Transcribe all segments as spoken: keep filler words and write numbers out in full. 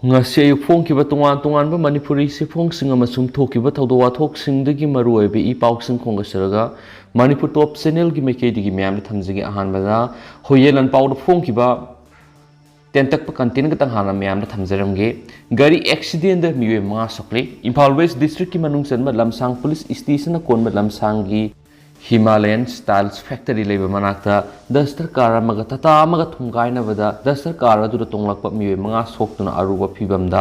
ꯉꯁꯤ ꯑꯌꯨꯛ ꯐꯣꯡꯈꯤꯕ ꯇꯣꯉꯥꯟ ꯇꯣꯉꯥꯟꯕ ꯃꯅꯤꯄꯨꯔꯤ ꯆꯦꯐꯣꯡꯁꯤꯡ ꯑꯃꯁꯨꯡ ꯊꯣꯛꯈꯤꯕ ꯊꯧꯗꯣꯛ ꯋꯥꯊꯣꯛꯁꯤꯡꯗꯒꯤ ꯃꯔꯨꯑꯣꯏꯕ ꯏ ꯄꯥꯎꯁꯤꯡ ꯈꯣꯝꯒꯠꯆꯔꯒ ꯃꯅꯤꯄꯨꯔ ꯇꯣꯞ ꯆꯦꯅꯦꯜꯒꯤ ꯃꯥꯏꯀꯩꯗꯒꯤ ꯃꯌꯥꯝꯗ ꯊꯝꯖꯒꯦ꯫ ꯑꯍꯥꯟꯕꯗ ꯍꯨꯏꯌꯦꯟ ꯂꯥꯟꯄꯥꯎꯗ ꯐꯣꯡꯈꯤꯕ ꯇꯦꯟꯇꯛꯄ ꯀꯟꯇꯦꯟ ꯈꯛꯇꯪ ꯍꯥꯟꯅ ꯃꯌꯥꯝꯗ ꯊꯝꯖꯔꯝꯒꯦ꯫ ꯒꯥꯔꯤ ꯑꯦꯛꯁꯤꯗꯦꯟꯗ ꯃꯤꯑꯣꯏ ꯃꯉꯥ ꯁꯣꯛꯂꯦ꯫ ꯏꯝꯐꯥꯜ ꯋꯦꯁ ꯗꯤꯁꯇ꯭ꯔꯤꯛꯀꯤ ꯃꯅꯨꯡ ꯆꯟꯕ ꯂꯝꯁꯥꯡ ꯄꯨꯂꯤꯁ ꯁ꯭ꯇꯦꯁꯟꯅ ꯀꯣꯟꯕ ꯂꯝꯁꯥꯡꯒꯤ ꯍꯤꯃꯥꯂꯌꯟ ꯁ꯭ꯇꯥꯏꯜꯁ ꯐꯦꯛꯇꯔꯤ ꯂꯩꯕ ꯃꯅꯥꯛꯇ ꯗꯁꯇꯔ ꯀꯥꯔ ꯑꯃꯒ ꯇꯥꯇꯥ ꯑꯃꯒ ꯊꯣꯝꯒꯥꯏꯅꯕꯗ ꯗꯁꯇꯔ ꯀꯥꯔ ꯑꯗꯨꯗ ꯇꯣꯡꯂꯛꯄ ꯃꯤꯑꯣꯏ ꯃꯉꯥ ꯁꯣꯛꯇꯨꯅ ꯑꯔꯨꯕ ꯐꯤꯕꯝꯗ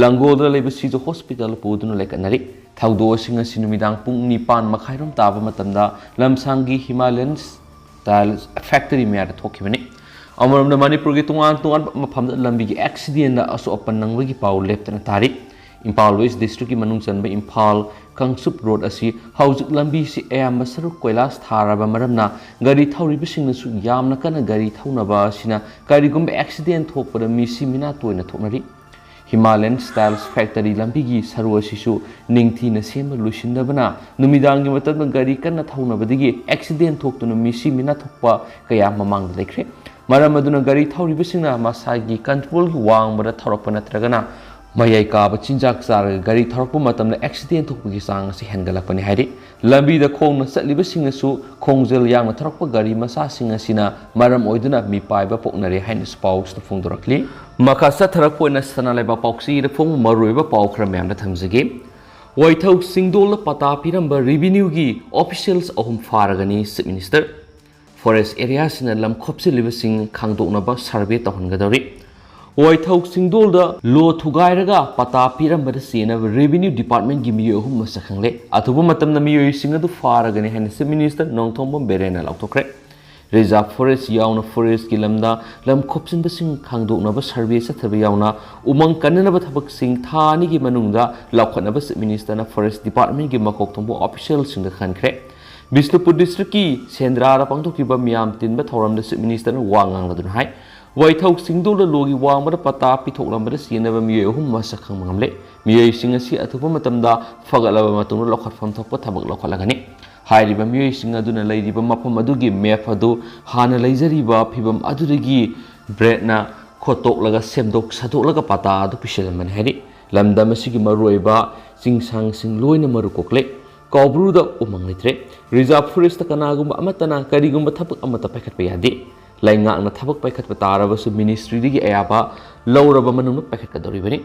ꯂꯥꯡꯒꯣꯜꯗ ꯂꯩꯕ ꯁꯤꯖ ꯍꯣꯁꯄꯤꯇꯥꯜꯗ ꯄꯨꯗꯨꯅ ꯂꯩꯈꯠꯅꯔꯤ꯫ ꯊꯧꯗꯣꯛ ꯑꯁꯤꯡ ꯑꯁꯤ ꯅꯨꯃꯤꯗꯥꯡ ꯄꯨꯡ ꯅꯤꯄꯥꯟ ꯃꯈꯥꯏꯔꯣꯝ ꯇꯥꯕ ꯃꯇꯝꯗ ꯂꯝꯁꯥꯡꯒꯤ ꯍꯤꯃꯥꯂꯌꯟ ꯁ꯭ꯇꯥꯏꯜꯁ ꯐꯦꯛꯇꯔꯤ ꯃꯌꯥꯗ ꯊꯣꯛꯈꯤꯕꯅꯤ꯫ ꯑꯃꯔꯣꯝꯗ ꯃꯅꯤꯄꯨꯔꯒꯤ ꯇꯣꯉꯥꯟ ꯇꯣꯉꯥꯟꯕ ꯃꯐꯝꯗ ꯂꯝꯕꯤꯒꯤ ꯑꯦꯛꯁꯤꯗꯦꯟꯗ ꯑꯁꯣꯛ ꯑꯄꯟ ꯅꯪꯕꯒꯤ ꯄꯥꯎ ꯂꯦꯞꯇꯅ ꯇꯥꯔꯤ꯫ ꯏꯝꯐꯥꯜ ꯋꯦꯁ ꯗꯤꯁꯇ꯭ꯔꯤꯛꯀꯤ ꯃꯅꯨꯡ ꯆꯟꯕ ꯏꯝꯐꯥꯜ ꯀꯥꯡꯆꯨꯞ ꯔꯣꯗ ꯑꯁꯤ ꯍꯧꯖꯤꯛ ꯂꯝꯕꯤꯁꯤ ꯑꯌꯥꯝꯕ ꯁꯔꯨꯛ ꯀꯣꯏꯂꯥꯁ ꯊꯥꯔꯕ ꯃꯔꯝꯅ ꯒꯥꯔꯤ ꯊꯧꯔꯤꯕꯁꯤꯡꯅꯁꯨ ꯌꯥꯝꯅ ꯀꯟꯅ ꯒꯥꯔꯤ ꯊꯧꯅꯕ ꯑꯁꯤꯅ ꯀꯔꯤꯒꯨꯝꯕ ꯑꯦꯛꯁꯤꯗꯦꯟ ꯊꯣꯛꯄꯗ ꯃꯤꯁꯤ ꯃꯤꯅꯥ ꯇꯣꯏꯅ ꯊꯣꯛꯅꯔꯤ꯫ ꯍꯤꯃꯥꯂꯌꯟ ꯁ꯭ꯇꯥꯏꯜꯁ ꯐꯦꯛꯇꯔꯤ ꯂꯝꯕꯤꯒꯤ ꯁꯔꯨ ꯑꯁꯤꯁꯨ ꯅꯤꯡꯊꯤꯅ ꯁꯦꯝꯕ ꯂꯣꯏꯁꯤꯟꯗꯕꯅ ꯅꯨꯃꯤꯗꯥꯡꯒꯤ ꯃꯇꯝꯗ ꯒꯥꯔꯤ ꯀꯟꯅ ꯊꯧꯅꯕꯗꯒꯤ ꯑꯦꯛꯁꯤꯗꯦꯟ ꯊꯣꯛꯇꯨꯅ ꯃꯤꯁꯤ ꯃꯤꯅꯥ ꯊꯣꯛꯄ ꯀꯌꯥ ꯃꯃꯥꯡꯗ ꯂꯩꯈ꯭ꯔꯦ꯫ ꯃꯔꯝ ꯑꯗꯨꯅ ꯒꯥꯔꯤ ꯊꯧꯔꯤꯕꯁꯤꯡꯅ ꯃꯁꯥꯒꯤ ꯀꯟꯇ꯭ꯔꯣꯜꯒꯤ ꯋꯥꯡꯃꯗ ꯊꯧꯔꯛꯄ ꯅꯠꯇ꯭ꯔꯒꯅ ꯃꯌꯥꯏ ꯀꯥꯕ ꯆꯤꯟꯖꯥꯛ ꯆꯥꯔꯒ ꯒꯥꯔꯤ ꯊꯧꯔꯛꯄ ꯃꯇꯝꯗ ꯑꯦꯛꯁꯤꯗꯦꯟ ꯊꯣꯛꯄꯒꯤ ꯆꯥꯡ ꯑꯁꯤ ꯍꯦꯟꯒꯠꯂꯛꯄꯅꯤ ꯍꯥꯏꯔꯤ꯫ ꯂꯝꯕꯤꯗ ꯈꯣꯡꯅ ꯆꯠꯂꯤꯕꯁꯤꯡꯅꯁꯨ ꯈꯣꯡꯖꯦꯜ ꯌꯥꯡꯅ ꯊꯧꯔꯛꯄ ꯒꯥꯔꯤ ꯃꯆꯥꯁꯤꯡ ꯑꯁꯤꯅ ꯃꯔꯝ ꯑꯣꯏꯗꯨꯅ ꯃꯤꯄꯥꯏꯕ ꯄꯣꯛꯅꯔꯦ ꯍꯥꯏꯅꯁꯨ ꯄꯥꯎꯁꯤꯗ ꯐꯣꯡꯗꯣꯔꯛꯂꯤ꯫ ꯃꯈꯥ ꯆꯠꯊꯔꯛꯄ ꯑꯣꯏꯅ ꯁꯅꯥ ꯂꯩꯕꯥꯛ ꯄꯥꯎꯆꯦꯗ ꯐꯣꯡꯕ ꯃꯔꯨꯑꯣꯏꯕ ꯄꯥꯎ ꯈꯔ ꯃꯌꯥꯝꯗ ꯊꯝꯖꯒꯦ꯫ ꯋꯥꯏꯊꯧ ꯆꯤꯡꯗꯣꯜꯗ ꯄꯇꯥ ꯄꯤꯔꯝꯕ ꯔꯦꯚꯤꯅ꯭ꯌꯨꯒꯤ ꯑꯣꯐꯤꯁꯤꯌꯦꯜꯁ ꯑꯍꯨꯝ ꯐꯥꯔꯒꯅꯤ, ꯆꯤꯐ ꯃꯤꯅꯤꯁꯇꯔ꯫ ꯐꯣꯔꯦꯁ ꯑꯦꯔꯤꯌꯥꯁꯤꯡꯅ ꯂꯝ ꯈꯣꯞꯆꯤꯜꯂꯤꯕꯁꯤꯡ ꯈꯪꯗꯣꯛꯅꯕ ꯁꯔꯚꯦ ꯇꯧꯍꯟꯒꯗꯧꯔꯤ꯫ ꯋꯥꯏꯊꯧ ꯆꯤꯡꯗꯣꯜꯗ ꯂꯣ ꯊꯨꯒꯥꯏꯔꯒ ꯄꯇꯥ ꯄꯤꯔꯝꯕꯗ ꯆꯦꯟꯅꯕ ꯔꯦꯚꯤꯅ꯭ꯌꯨ ꯗꯤꯄꯥꯔꯠꯃꯦꯟꯒꯤ ꯃꯤꯑꯣꯏ ꯑꯍꯨꯝ ꯃꯁꯛ ꯈꯪꯂꯦ꯫ ꯑꯊꯨꯕ ꯃꯇꯝꯗ ꯃꯤꯑꯣꯏꯁꯤꯡ ꯑꯗꯨ ꯐꯥꯔꯒꯅꯤ ꯍꯥꯏꯅ ꯆꯤꯐ ꯃꯤꯅꯤꯁꯇꯔ ꯅꯣꯡꯊꯣꯝꯕꯝ ꯕꯤꯔꯦꯟꯅ ꯂꯥꯎꯊꯣꯛꯈ꯭ꯔꯦ꯫ ꯔꯤꯖꯥꯔꯚ ꯐꯣꯔꯦꯁ ꯌꯥꯎꯅ ꯐꯣꯔꯦꯁꯀꯤ ꯂꯝꯗ ꯂꯝ ꯈꯣꯞꯆꯤꯟꯕꯁꯤꯡ ꯈꯪꯗꯣꯛꯅꯕ ꯁꯔꯚꯦ ꯆꯠꯊꯕ ꯌꯥꯎꯅ ꯎꯃꯪ ꯀꯟꯅꯅꯕ ꯊꯕꯛꯁꯤꯡ ꯊꯥ ꯑꯅꯤꯒꯤ ꯃꯅꯨꯡꯗ ꯂꯧꯈꯠꯅꯕ ꯆꯤꯐ ꯃꯤꯅꯤꯁꯇꯔꯅ ꯐꯣꯔꯦꯁ ꯗꯤꯄꯥꯔꯠꯃꯦꯟꯒꯤ ꯃꯀꯣꯛ ꯊꯣꯡꯕ ꯑꯣꯐꯤꯁꯤꯌꯦꯜꯁꯤꯡꯗ ꯈꯟꯈ꯭ꯔꯦ꯫ ꯕꯤꯁꯅꯨꯄꯨꯔ ꯗꯤꯁꯇ꯭ꯔꯤꯛꯀꯤ ꯁꯦꯟꯗ꯭ꯔꯥꯗ ꯄꯥꯡꯊꯣꯛꯈꯤꯕ ꯃꯤꯌꯥꯝ ꯇꯤꯟꯕ ꯊꯧꯔꯝꯗ ꯆꯤꯐ ꯃꯤꯅꯤꯁꯇꯔꯅ ꯋꯥ ꯉꯥꯡꯂꯗꯨꯅ ꯍꯥꯏ, ꯋꯥꯏꯊꯧ ꯆꯤꯡꯗꯣꯜꯗ ꯂꯣꯒꯤ ꯋꯥꯡꯃꯗ ꯄꯇꯥ ꯄꯤꯊꯣꯛꯂꯝꯕꯗ ꯆꯦꯟꯅꯕ ꯃꯤꯑꯣꯏ ꯑꯍꯨꯝ ꯃꯁꯛ ꯈꯪꯕ ꯉꯝꯂꯦ꯫ ꯃꯤꯑꯣꯏꯁꯤꯡ ꯑꯁꯤ ꯑꯊꯨꯕ ꯃꯇꯝꯗ ꯐꯒꯠꯂꯕ ꯃꯇꯨꯡꯗ ꯂꯧꯈꯠꯐꯝ ꯊꯣꯛꯄ ꯊꯕꯛ ꯂꯧꯈꯠꯂꯒꯅꯤ꯫ ꯍꯥꯏꯔꯤꯕ ꯃꯤꯑꯣꯏꯁꯤꯡ ꯑꯗꯨꯅ ꯂꯩꯔꯤꯕ ꯃꯐꯝ ꯑꯗꯨꯒꯤ ꯃꯦꯞ ꯑꯗꯨ ꯍꯥꯟꯅ ꯂꯩꯖꯔꯤꯕ ꯐꯤꯕꯝ ꯑꯗꯨꯗꯒꯤ ꯕ꯭ꯔꯦꯠꯅ ꯈꯣꯠꯇꯣꯛꯂꯒ, ꯁꯦꯝꯗꯣꯛ ꯁꯥꯗꯣꯛꯂꯒ ꯄꯇꯥ ꯑꯗꯨ ꯄꯤꯁꯤꯜꯂꯝꯕꯅꯤ ꯍꯥꯏꯔꯤ꯫ ꯂꯝꯗꯝ ꯑꯁꯤꯒꯤ ꯃꯔꯨꯑꯣꯏꯕ ꯆꯤꯡꯁꯥꯡꯁꯤꯡ ꯂꯣꯏꯅ ꯃꯔꯨ ꯀꯣꯛꯂꯦ꯫ ꯀꯥꯎꯕ꯭ꯔꯨꯗ ꯎꯃꯪ ꯂꯩꯇ꯭ꯔꯦ꯫ Reserve Forestꯇ ꯀꯅꯥꯒꯨꯝꯕ ꯑꯃꯠꯇꯅ ꯀꯔꯤꯒꯨꯝꯕ ꯊꯕꯛ ꯑꯃꯠꯇ ꯄꯥꯏꯈꯠꯄ ꯌꯥꯗꯦ꯫ ꯂꯩꯉꯥꯛꯅ ꯊꯕꯛ ꯄꯥꯏꯈꯠꯄ ꯇꯥꯔꯕꯁꯨ ministryꯗꯒꯤ ꯑꯌꯥꯕ ꯂꯧꯔꯕ ꯃꯅꯨꯡꯗ ꯄꯥꯏꯈꯠꯀꯗꯧꯔꯤꯕꯅꯤ꯫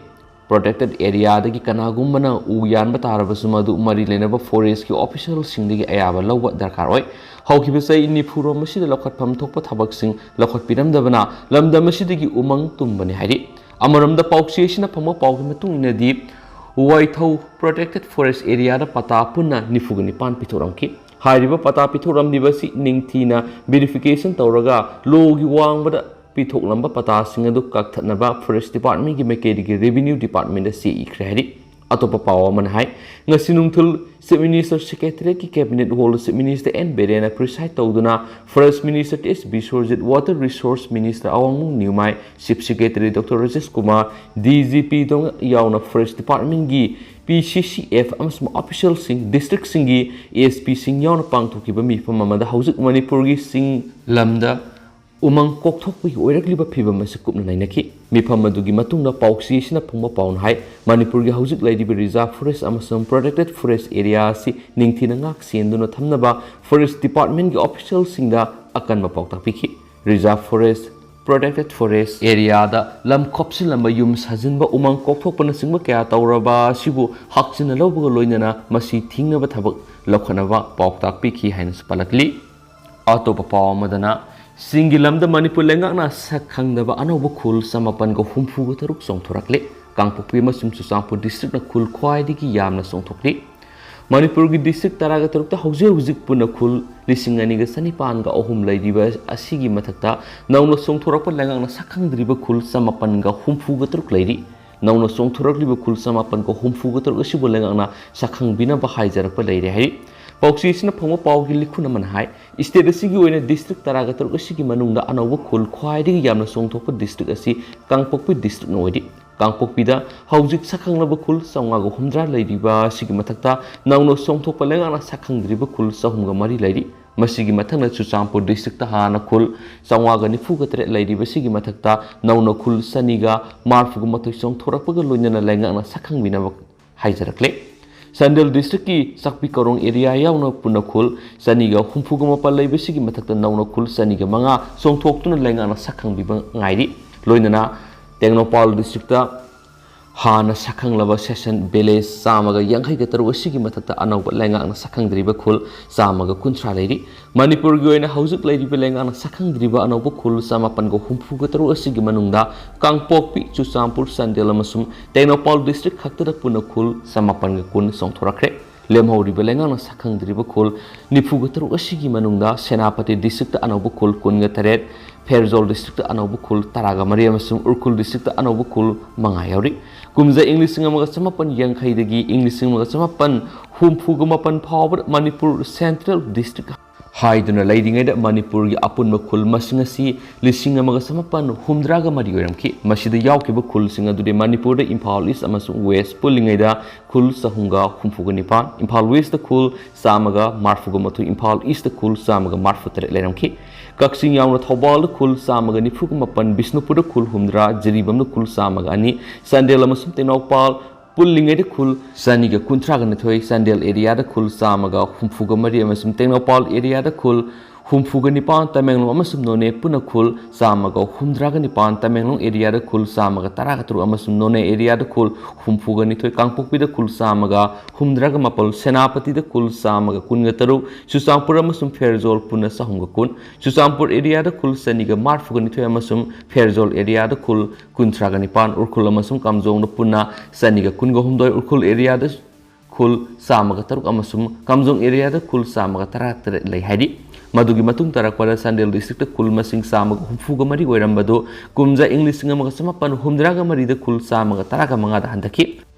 Protected areaꯗꯒꯤ ꯀꯅꯥꯒꯨꯝꯕꯅ ꯎ ꯌꯥꯟꯕ ꯇꯥꯔꯕꯁꯨ ꯃꯗꯨ ꯃꯔꯤ ꯂꯩꯅꯕ forestꯀꯤ officialꯁꯤꯡꯗꯒꯤ ꯑꯌꯥꯕ ꯂꯧꯕ ꯗꯔꯀꯥꯔ ꯑꯣꯏ꯫ ꯍꯧꯈꯤꯕ ꯆꯍꯤ ꯅꯤꯐꯨꯔꯣꯝ ꯑꯁꯤꯗ ꯂꯧꯈꯠꯐꯝ ꯊꯣꯛꯄ ꯊꯕꯛꯁꯤꯡ ꯂꯧꯈꯠꯄꯤꯔꯝꯗꯕꯅ ꯂꯝꯗꯝ ꯑꯁꯤꯗꯒꯤ ꯎꯃꯪ ꯇꯨꯝꯕꯅꯤ ꯍꯥꯏꯔꯤ꯫ ꯑꯃꯔꯣꯝꯗ ꯄꯥꯎꯆꯦ ꯑꯁꯤꯅ ꯐꯪꯕ ꯄꯥꯎꯒꯤ ꯃꯇꯨꯡ ꯏꯟꯅꯗꯤ ꯋꯥꯏꯊꯧ Protected Forest Areaꯗ ꯄꯇꯥ ꯄꯨꯟꯅ ꯅꯤꯐꯨꯒ ꯅꯤꯄꯥꯟ ꯄꯤꯊꯣꯛꯂꯝꯈꯤ꯫ ꯍꯥꯏꯔꯤꯕ ꯄꯇꯥ ꯄꯤꯊꯣꯛꯂꯝꯂꯤꯕ ꯑꯁꯤ ꯅꯤꯡꯊꯤꯅ verification ꯇꯧꯔꯒ lawꯒꯤ ꯋꯥꯡꯃꯗ ꯄꯤꯊꯣꯛꯂꯝꯕ ꯄꯇꯥꯁꯤꯡ ꯑꯗꯨ ꯀꯛꯊꯠꯅꯕ Forest Departmentꯀꯤ ꯃꯥꯏꯀꯩꯗꯒꯤ Revenue Departmentꯗ ꯆꯦ ꯏꯈ꯭ꯔꯦ ꯍꯥꯏꯔꯤ꯫ ꯑꯇꯣꯞꯄ ꯄꯥꯎ ꯑꯃꯅ ꯍꯥꯏ, ꯉꯁꯤ ꯅꯨꯡꯊꯤꯜ Chief Minister Secretariatꯀꯤ Cabinet Hallꯗ Chief Minister ꯑꯦꯟ ꯕꯤꯔꯦꯟꯅ preside ꯇꯧꯗꯨꯅ Forest Minister T S Biswajit, Water Resource Minister ꯑꯋꯥꯡꯕꯝ Newmai, Chief Secretary Doctor Rajesh Kumar, D G P ꯗꯧꯅ ꯌꯥꯎꯅ Forest Departmentꯀꯤ ꯄꯤ ꯁꯤ ꯁꯤ ꯑꯦꯐ ꯑꯃꯁꯨꯡ officialꯁꯤꯡ, districtꯁꯤꯡꯒꯤ ꯑꯦꯁ ꯄꯤꯁꯤꯡ ꯌꯥꯎꯅ ꯄꯥꯡꯊꯣꯛꯈꯤꯕ ꯃꯤꯐꯝ ꯑꯃꯗ ꯍꯧꯖꯤꯛ ꯃꯅꯤꯄꯨꯔꯒꯤ ꯆꯤꯡ ꯂꯝꯗ ꯎꯃꯪ ꯀꯣꯛꯊꯣꯛꯄꯒꯤ ꯑꯣꯏꯔꯛꯂꯤꯕ ꯐꯤꯕꯝ ꯑꯁꯤ ꯀꯨꯞꯅ ꯅꯩꯅꯈꯤ꯫ ꯃꯤꯐꯝ ꯑꯗꯨꯒꯤ ꯃꯇꯨꯡꯗ ꯄꯥꯎꯆꯦ ꯑꯁꯤꯅ ꯐꯣꯡꯕ ꯄꯥꯎꯅ ꯍꯥꯏ, ꯃꯅꯤꯄꯨꯔꯒꯤ ꯍꯧꯖꯤꯛ ꯂꯩꯔꯤꯕ Reserve Forest ꯑꯃꯁꯨꯡ Protected Forest Area ꯑꯁꯤ ꯅꯤꯡꯊꯤꯅ ꯉꯥꯛ ꯁꯦꯟꯗꯨꯅ ꯊꯝꯅꯕ Forest Departmentꯀꯤ officialꯁꯤꯡꯗ ꯑꯀꯟꯕ ꯄꯥꯎꯇꯥꯛ ꯄꯤꯈꯤ꯫ Reserve Forest, Protected Forest Areaꯗ ꯂꯝ ꯈꯣꯞꯆꯤꯜꯂꯝꯕ, ꯌꯨꯝ ꯁꯥꯖꯤꯟꯕ, ꯎꯃꯪ ꯀꯣꯛꯊꯣꯛꯄꯅꯆꯤꯡꯕ ꯀꯌꯥ ꯇꯧꯔꯕ ꯑꯁꯤꯕꯨ ꯍꯥꯛꯆꯤꯟꯅ ꯂꯧꯕꯒ ꯂꯣꯏꯅꯅ ꯃꯁꯤ ꯊꯤꯡꯅꯕ ꯊꯕꯛ ꯂꯧꯈꯠꯅꯕ ꯄꯥꯎꯇꯥꯛ ꯄꯤꯈꯤ ꯍꯥꯏꯅꯁꯨ ꯄꯜꯂꯛꯂꯤ꯫ ꯑꯇꯣꯞꯄ ꯄꯥꯎ ꯑꯃꯗꯅ, ꯆꯤꯡꯒꯤ ꯂꯝꯗ ꯃꯅꯤꯄꯨꯔ ꯂꯩꯉꯥꯛꯅ ꯁꯛ ꯈꯪꯗꯕ ꯑꯅꯧꯕ ꯈꯨꯜ ꯆꯃꯥꯄꯟꯒ ꯍꯨꯝꯐꯨꯒ ꯇꯔꯨꯛ ꯆꯣꯡꯊꯣꯔꯛꯂꯦ꯫ ꯀꯥꯡꯄꯣꯛꯄꯤ ꯑꯃꯁꯨꯡ ꯆꯨꯔꯆꯥꯟꯄꯨꯔ districtꯅ ꯈꯨꯜ ꯈ꯭ꯋꯥꯏꯗꯒꯤ ꯌꯥꯝꯅ ꯆꯣꯡꯊꯣꯛꯂꯤ꯫ ꯃꯅꯤꯄꯨꯔꯒꯤ district ꯇꯔꯥꯒ ꯇꯔꯨꯛꯇ ꯍꯧꯖꯤꯛ ꯍꯧꯖꯤꯛ ꯄꯨꯟꯅ ꯈꯨꯜ ꯂꯤꯁꯤꯡ ꯑꯅꯤꯒ ꯆꯅꯤꯄꯥꯟꯒ ꯑꯍꯨꯝ ꯂꯩꯔꯤꯕ ꯑꯁꯤꯒꯤ ꯃꯊꯛꯇ ꯅꯧꯅ ꯆꯣꯡꯊꯣꯔꯛꯄ ꯂꯩꯉꯥꯛꯅ ꯁꯛ ꯈꯪꯗ꯭ꯔꯤꯕ ꯈꯨꯜ ꯆꯃꯥꯄꯟꯒ ꯍꯨꯝꯐꯨꯒ ꯇꯔꯨꯛ ꯂꯩꯔꯤ꯫ ꯅꯧꯅ ꯆꯣꯡꯊꯣꯔꯛꯂꯤꯕ ꯈꯨꯜ ꯆꯃꯥꯄꯟꯒ ꯍꯨꯝꯐꯨꯒ ꯇꯔꯨꯛ ꯑꯁꯤꯕꯨ ꯂꯩꯉꯥꯛꯅ ꯁꯛꯈꯪꯕꯤꯅꯕ ꯍꯥꯏꯖꯔꯛꯄ ꯂꯩꯔꯦ ꯍꯥꯏꯔꯤ꯫ ꯄꯥꯎꯆꯦ ꯑꯁꯤꯅ ꯐꯪꯕ ꯄꯥꯎꯒꯤ ꯂꯤꯈꯨꯟ ꯑꯃꯅ ꯍꯥꯏ, state ꯑꯁꯤꯒꯤ ꯑꯣꯏꯅ district ꯇꯔꯥꯒ ꯇꯔꯨꯛ ꯑꯁꯤꯒꯤ ꯃꯅꯨꯡꯗ ꯑꯅꯧꯕ ꯈꯨꯜ ꯈ꯭ꯋꯥꯏꯗꯒꯤ ꯌꯥꯝꯅ ꯆꯣꯡꯊꯣꯛꯄ district ꯑꯁꯤ ꯀꯥꯡꯄꯣꯛꯄꯤ districtꯅ ꯑꯣꯏꯔꯤ꯫ ꯀꯥꯡꯄꯣꯛꯄꯤꯗ ꯍꯧꯖꯤꯛ ꯁꯛꯈꯪꯂꯕ ꯈꯨꯜ ꯆꯥꯝꯃꯉꯥꯒ ꯍꯨꯝꯗ꯭ꯔꯥ ꯂꯩꯔꯤꯕ ꯑꯁꯤꯒꯤ ꯃꯊꯛꯇ ꯅꯧꯅ ꯆꯣꯡꯊꯣꯛꯄ ꯂꯩꯉꯥꯛꯅ ꯁꯛꯈꯪꯗ꯭ꯔꯤꯕ ꯈꯨꯜ ꯆꯍꯨꯝꯒ ꯃꯔꯤ ꯂꯩꯔꯤ꯫ ꯃꯁꯤꯒꯤ ꯃꯊꯪꯗ ꯆꯨꯔꯆꯥꯟꯄꯨꯔ districtꯇ ꯍꯥꯟꯅ ꯈꯨꯜ ꯆꯥꯝꯃꯉꯥꯒ ꯅꯤꯐꯨꯒ ꯇꯔꯦꯠ ꯂꯩꯔꯤꯕꯁꯤꯒꯤ ꯃꯊꯛꯇ ꯅꯧꯅ ꯈꯨꯜ ꯆꯅꯤꯒ ꯃꯔꯤꯐꯨꯒ ꯃꯥꯊꯣꯏ ꯆꯣꯡꯊꯣꯔꯛꯄꯒ ꯂꯣꯏꯅꯅ ꯂꯩꯉꯥꯛꯅ ꯁꯛꯈꯪꯕꯤꯅꯕ ꯍꯥꯏꯖꯔꯛꯂꯦ꯫ ꯆꯥꯟꯗꯦꯜ districtꯀꯤ ꯆꯥꯛꯄꯤ ꯀꯣꯔꯣꯡ area ꯌꯥꯎꯅ ꯄꯨꯟꯅ ꯈꯨꯜ ꯆꯅꯤꯒ ꯍꯨꯝꯐꯨꯒ ꯃꯥꯄꯜ ꯂꯩꯕꯁꯤꯒꯤ ꯃꯊꯛꯇ ꯅꯧꯅ ꯈꯨꯜ ꯆꯅꯤꯒ ꯃꯉꯥ ꯆꯣꯡꯊꯣꯛꯇꯨꯅ ꯂꯩꯉꯥꯛꯅ ꯁꯛꯈꯪꯕꯤꯕ ꯉꯥꯏꯔꯤ꯫ ꯂꯣꯏꯅꯅ ꯇꯦꯡꯅꯧꯄꯥꯜ districtꯇ ꯍꯥꯟꯅ ꯁꯛꯈꯪꯂꯕ ꯁꯦꯁꯟ village ꯆꯥꯝꯃꯒ ꯌꯥꯡꯈꯩꯒ ꯇꯔꯨꯛ ꯑꯁꯤꯒꯤ ꯃꯊꯛꯇ ꯑꯅꯧꯕ ꯂꯩꯉꯥꯛꯅ ꯁꯛꯈꯪꯗ꯭ꯔꯤꯕ ꯈꯨꯜ ꯆꯥꯝꯃꯒ ꯀꯨꯟꯊ꯭ꯔꯥ ꯂꯩꯔꯤ꯫ ꯃꯅꯤꯄꯨꯔꯒꯤ ꯑꯣꯏꯅ ꯍꯧꯖꯤꯛ ꯂꯩꯔꯤꯕ ꯂꯩꯉꯥꯛꯅ ꯁꯛꯈꯪꯗ꯭ꯔꯤꯕ ꯑꯅꯧꯕ ꯈꯨꯜ ꯆꯃꯥꯄꯟꯒ ꯍꯨꯝꯐꯨꯒ ꯇꯔꯨꯛ ꯑꯁꯤꯒꯤ ꯃꯅꯨꯡꯗ ꯀꯥꯡꯄꯣꯛꯄꯤ, ꯆꯨꯔꯆꯥꯟꯄꯨꯔ, ꯆꯥꯟꯗꯦꯜ ꯑꯃꯁꯨꯡ ꯇꯦꯡꯅꯧꯄꯥꯜ district ꯈꯛꯇꯗ ꯄꯨꯟꯅ ꯈꯨꯜ ꯆꯃꯥꯄꯟꯒ ꯀꯨꯟ ꯆꯣꯡꯊꯣꯔꯛꯈ꯭ꯔꯦ꯫ ꯂꯦꯝꯍꯧꯔꯤꯕ ꯂꯩꯉꯥꯛꯅ ꯁꯛꯈꯪꯗ꯭ꯔꯤꯕ ꯈꯨꯜ ꯅꯤꯐꯨꯒ ꯇꯔꯨꯛ ꯑꯁꯤꯒꯤ ꯃꯅꯨꯡꯗ ꯁꯦꯅꯥꯄꯇꯤ districtꯇ ꯑꯅꯧꯕ ꯈꯨꯜ ꯀꯨꯟꯒ ꯇꯔꯦꯠ, ꯐꯦꯔꯖꯣꯜ districtꯇ ꯑꯅꯧꯕ ꯈꯨꯜ ꯇꯔꯥꯒ ꯃꯔꯤ ꯑꯃꯁꯨꯡ ꯎꯈ꯭ꯔꯨꯜ districtꯇ ꯑꯅꯧꯕ ꯈꯨꯜ ꯃꯉꯥ ꯌꯥꯎꯔꯤ꯫ ꯀꯨꯝꯖꯥ ꯏꯪ ꯂꯤꯁꯤꯡ ꯑꯃꯒ ꯆꯃꯥꯄꯟ ꯌꯥꯡꯈꯩꯗꯒꯤ ꯏꯪ ꯂꯤꯁꯤꯡ ꯑꯃꯒ ꯆꯃꯥꯄꯟ ꯍꯨꯝꯐꯨꯒ ꯃꯥꯄꯟ ꯐꯥꯎꯕꯗ ꯃꯅꯤꯄꯨꯔ central district ꯍꯥꯏꯗꯨꯅ ꯂꯩꯔꯤꯉꯩꯗ ꯃꯅꯤꯄꯨꯔꯒꯤ ꯑꯄꯨꯟꯕ ꯈꯨꯜ ꯃꯁꯤꯡ ꯑꯁꯤ ꯂꯤꯁꯤꯡ ꯑꯃꯒ ꯆꯃꯥꯄꯟ ꯍꯨꯝꯗ꯭ꯔꯥꯒ ꯃꯔꯤ ꯑꯣꯏꯔꯝꯈꯤ꯫ ꯃꯁꯤꯗ ꯌꯥꯎꯈꯤꯕ ꯈꯨꯜꯁꯤꯡ ꯑꯗꯨꯗꯤ ꯃꯅꯤꯄꯨꯔꯗ ꯏꯝꯐꯥꯜ East ꯑꯃꯁꯨꯡ West ꯄꯨꯜꯂꯤꯉꯩꯗ ꯈꯨꯜ ꯆꯍꯨꯝꯒ ꯍꯨꯝꯐꯨꯒ ꯅꯤꯄꯥꯟ, ꯏꯝꯐꯥꯜ Westꯇ ꯈꯨꯜ ꯆꯥꯝꯃꯒ ꯃꯔꯤꯐꯨꯒ ꯃꯥꯊꯣꯏ, ꯏꯝꯐꯥꯜ Eastꯇ ꯈꯨꯜ ꯆꯥꯝꯃꯒ ꯃꯔꯤꯐꯨ ꯇꯔꯦꯠ ꯂꯩꯔꯝꯈꯤ꯫ ꯀꯛꯆꯤꯡ ꯌꯥꯎꯅ ꯊꯧꯕꯥꯜꯗ ꯈꯨꯜ ꯆꯥꯝꯃꯒ ꯅꯤꯐꯨꯒ ꯃꯥꯄꯟ, ꯕꯤꯁꯅꯨꯄꯨꯔꯗ ꯈꯨꯜ ꯍꯨꯝꯗ꯭ꯔꯥ, ꯖꯤꯔꯤꯕꯥꯝꯗ ꯈꯨꯜ ꯆꯥꯝꯃꯒ ꯑꯅꯤ, ꯆꯥꯟꯗꯦꯜ ꯑꯃꯁꯨꯡ ꯇꯦꯡꯅꯧꯄꯥꯜ ꯄꯨꯜꯂꯤꯉꯩꯗ ꯈꯨꯜ ꯆꯅꯤꯒ ꯀꯨꯟꯊ꯭ꯔꯥꯒ ꯅꯤꯊꯣꯏ, ꯆꯥꯟꯗꯦꯜ areaꯗ ꯈꯨꯜ ꯆꯥꯝꯃꯒ ꯍꯨꯝꯐꯨꯒ ꯃꯔꯤ ꯑꯃꯁꯨꯡ ꯇꯦꯡꯅꯧꯄꯥꯜ areaꯗ ꯈꯨꯜ ꯍꯨꯝꯐꯨꯒ ꯅꯤꯄꯥꯟ, ꯇꯃꯦꯡꯂꯣꯡ ꯑꯃꯁꯨꯡ ꯅꯣꯅꯦ ꯄꯨꯟꯅ ꯈꯨꯜ ꯆꯥꯝꯃꯒ ꯍꯨꯝꯗ꯭ꯔꯥꯒ ꯅꯤꯄꯥꯟ, ꯇꯃꯦꯡꯂꯣꯡ areaꯗ ꯈꯨꯜ ꯆꯥꯝꯃꯒ ꯇꯔꯥꯒ ꯇꯔꯨꯛ ꯑꯃꯁꯨꯡ ꯅꯣꯅꯦ areaꯗ ꯈꯨꯜ ꯍꯨꯝꯐꯨꯒ ꯅꯤꯊꯣꯏ, ꯀꯥꯡꯄꯣꯛꯄꯤꯗ ꯈꯨꯜ ꯆꯥꯝꯃꯒ ꯍꯨꯝꯗ꯭ꯔꯥꯒ ꯃꯥꯄꯜ, ꯁꯦꯅꯥꯄꯇꯤꯗ ꯈꯨꯜ ꯆꯥꯝꯃꯒ ꯀꯨꯟꯒ ꯇꯔꯨꯛ, ꯆꯨꯔꯆꯥꯟꯄꯨꯔ ꯑꯃꯁꯨꯡ ꯐꯦꯔꯖꯣꯜ ꯄꯨꯟꯅ ꯆꯍꯨꯝꯒ ꯀꯨꯟ, ꯆꯨꯔꯆꯥꯟꯄꯨꯔ areaꯗ ꯈꯨꯜ ꯆꯅꯤꯒ ꯃꯔꯤꯐꯨꯒ ꯅꯤꯊꯣꯏ ꯑꯃꯁꯨꯡ ꯐꯦꯔꯖꯣꯜ areaꯗ ꯈꯨꯜ ꯀꯨꯟꯊ꯭ꯔꯥꯒ ꯅꯤꯄꯥꯟ, ꯎꯈ꯭ꯔꯨꯜ ꯑꯃꯁꯨꯡ ꯀꯥꯝꯖꯣꯡꯗ ꯄꯨꯟꯅ ꯆꯅꯤꯒ ꯀꯨꯟꯒ ꯍꯨꯝꯗꯣꯏ, ꯎꯈ꯭ꯔꯨꯜ areaꯗ ꯈꯨꯜ ꯆꯥꯝꯃꯒ ꯇꯔꯨꯛ ꯑꯃꯁꯨꯡ ꯀꯥꯝꯖꯣꯡ areaꯗ ꯈꯨꯜ ꯆꯥꯝꯃꯒ ꯇꯔꯥꯇꯔꯦꯠ ꯂꯩ ꯍꯥꯏꯔꯤ꯫ ꯃꯗꯨꯒꯤ ꯃꯇꯨꯡ ꯇꯥꯔꯛꯄꯗ ꯆꯥꯟꯗꯦꯜ districtꯇ ꯈꯨꯜ ꯃꯁꯤꯡ ꯆꯥꯝꯃꯒ ꯍꯨꯝꯐꯨꯒ ꯃꯔꯤ ꯑꯣꯏꯔꯝꯕꯗꯨ ꯀꯨꯝꯖꯥ ꯏꯪ ꯂꯤꯁꯤꯡ ꯑꯃꯒ ꯆꯃꯥꯄꯟ ꯍꯨꯝꯗ꯭ꯔꯥꯒ ꯃꯔꯤꯗ ꯈꯨꯜ ꯆꯥꯝꯃꯒ ꯇꯔꯥꯒ ꯃꯉꯥꯗ ꯍꯟꯊꯈꯤ꯫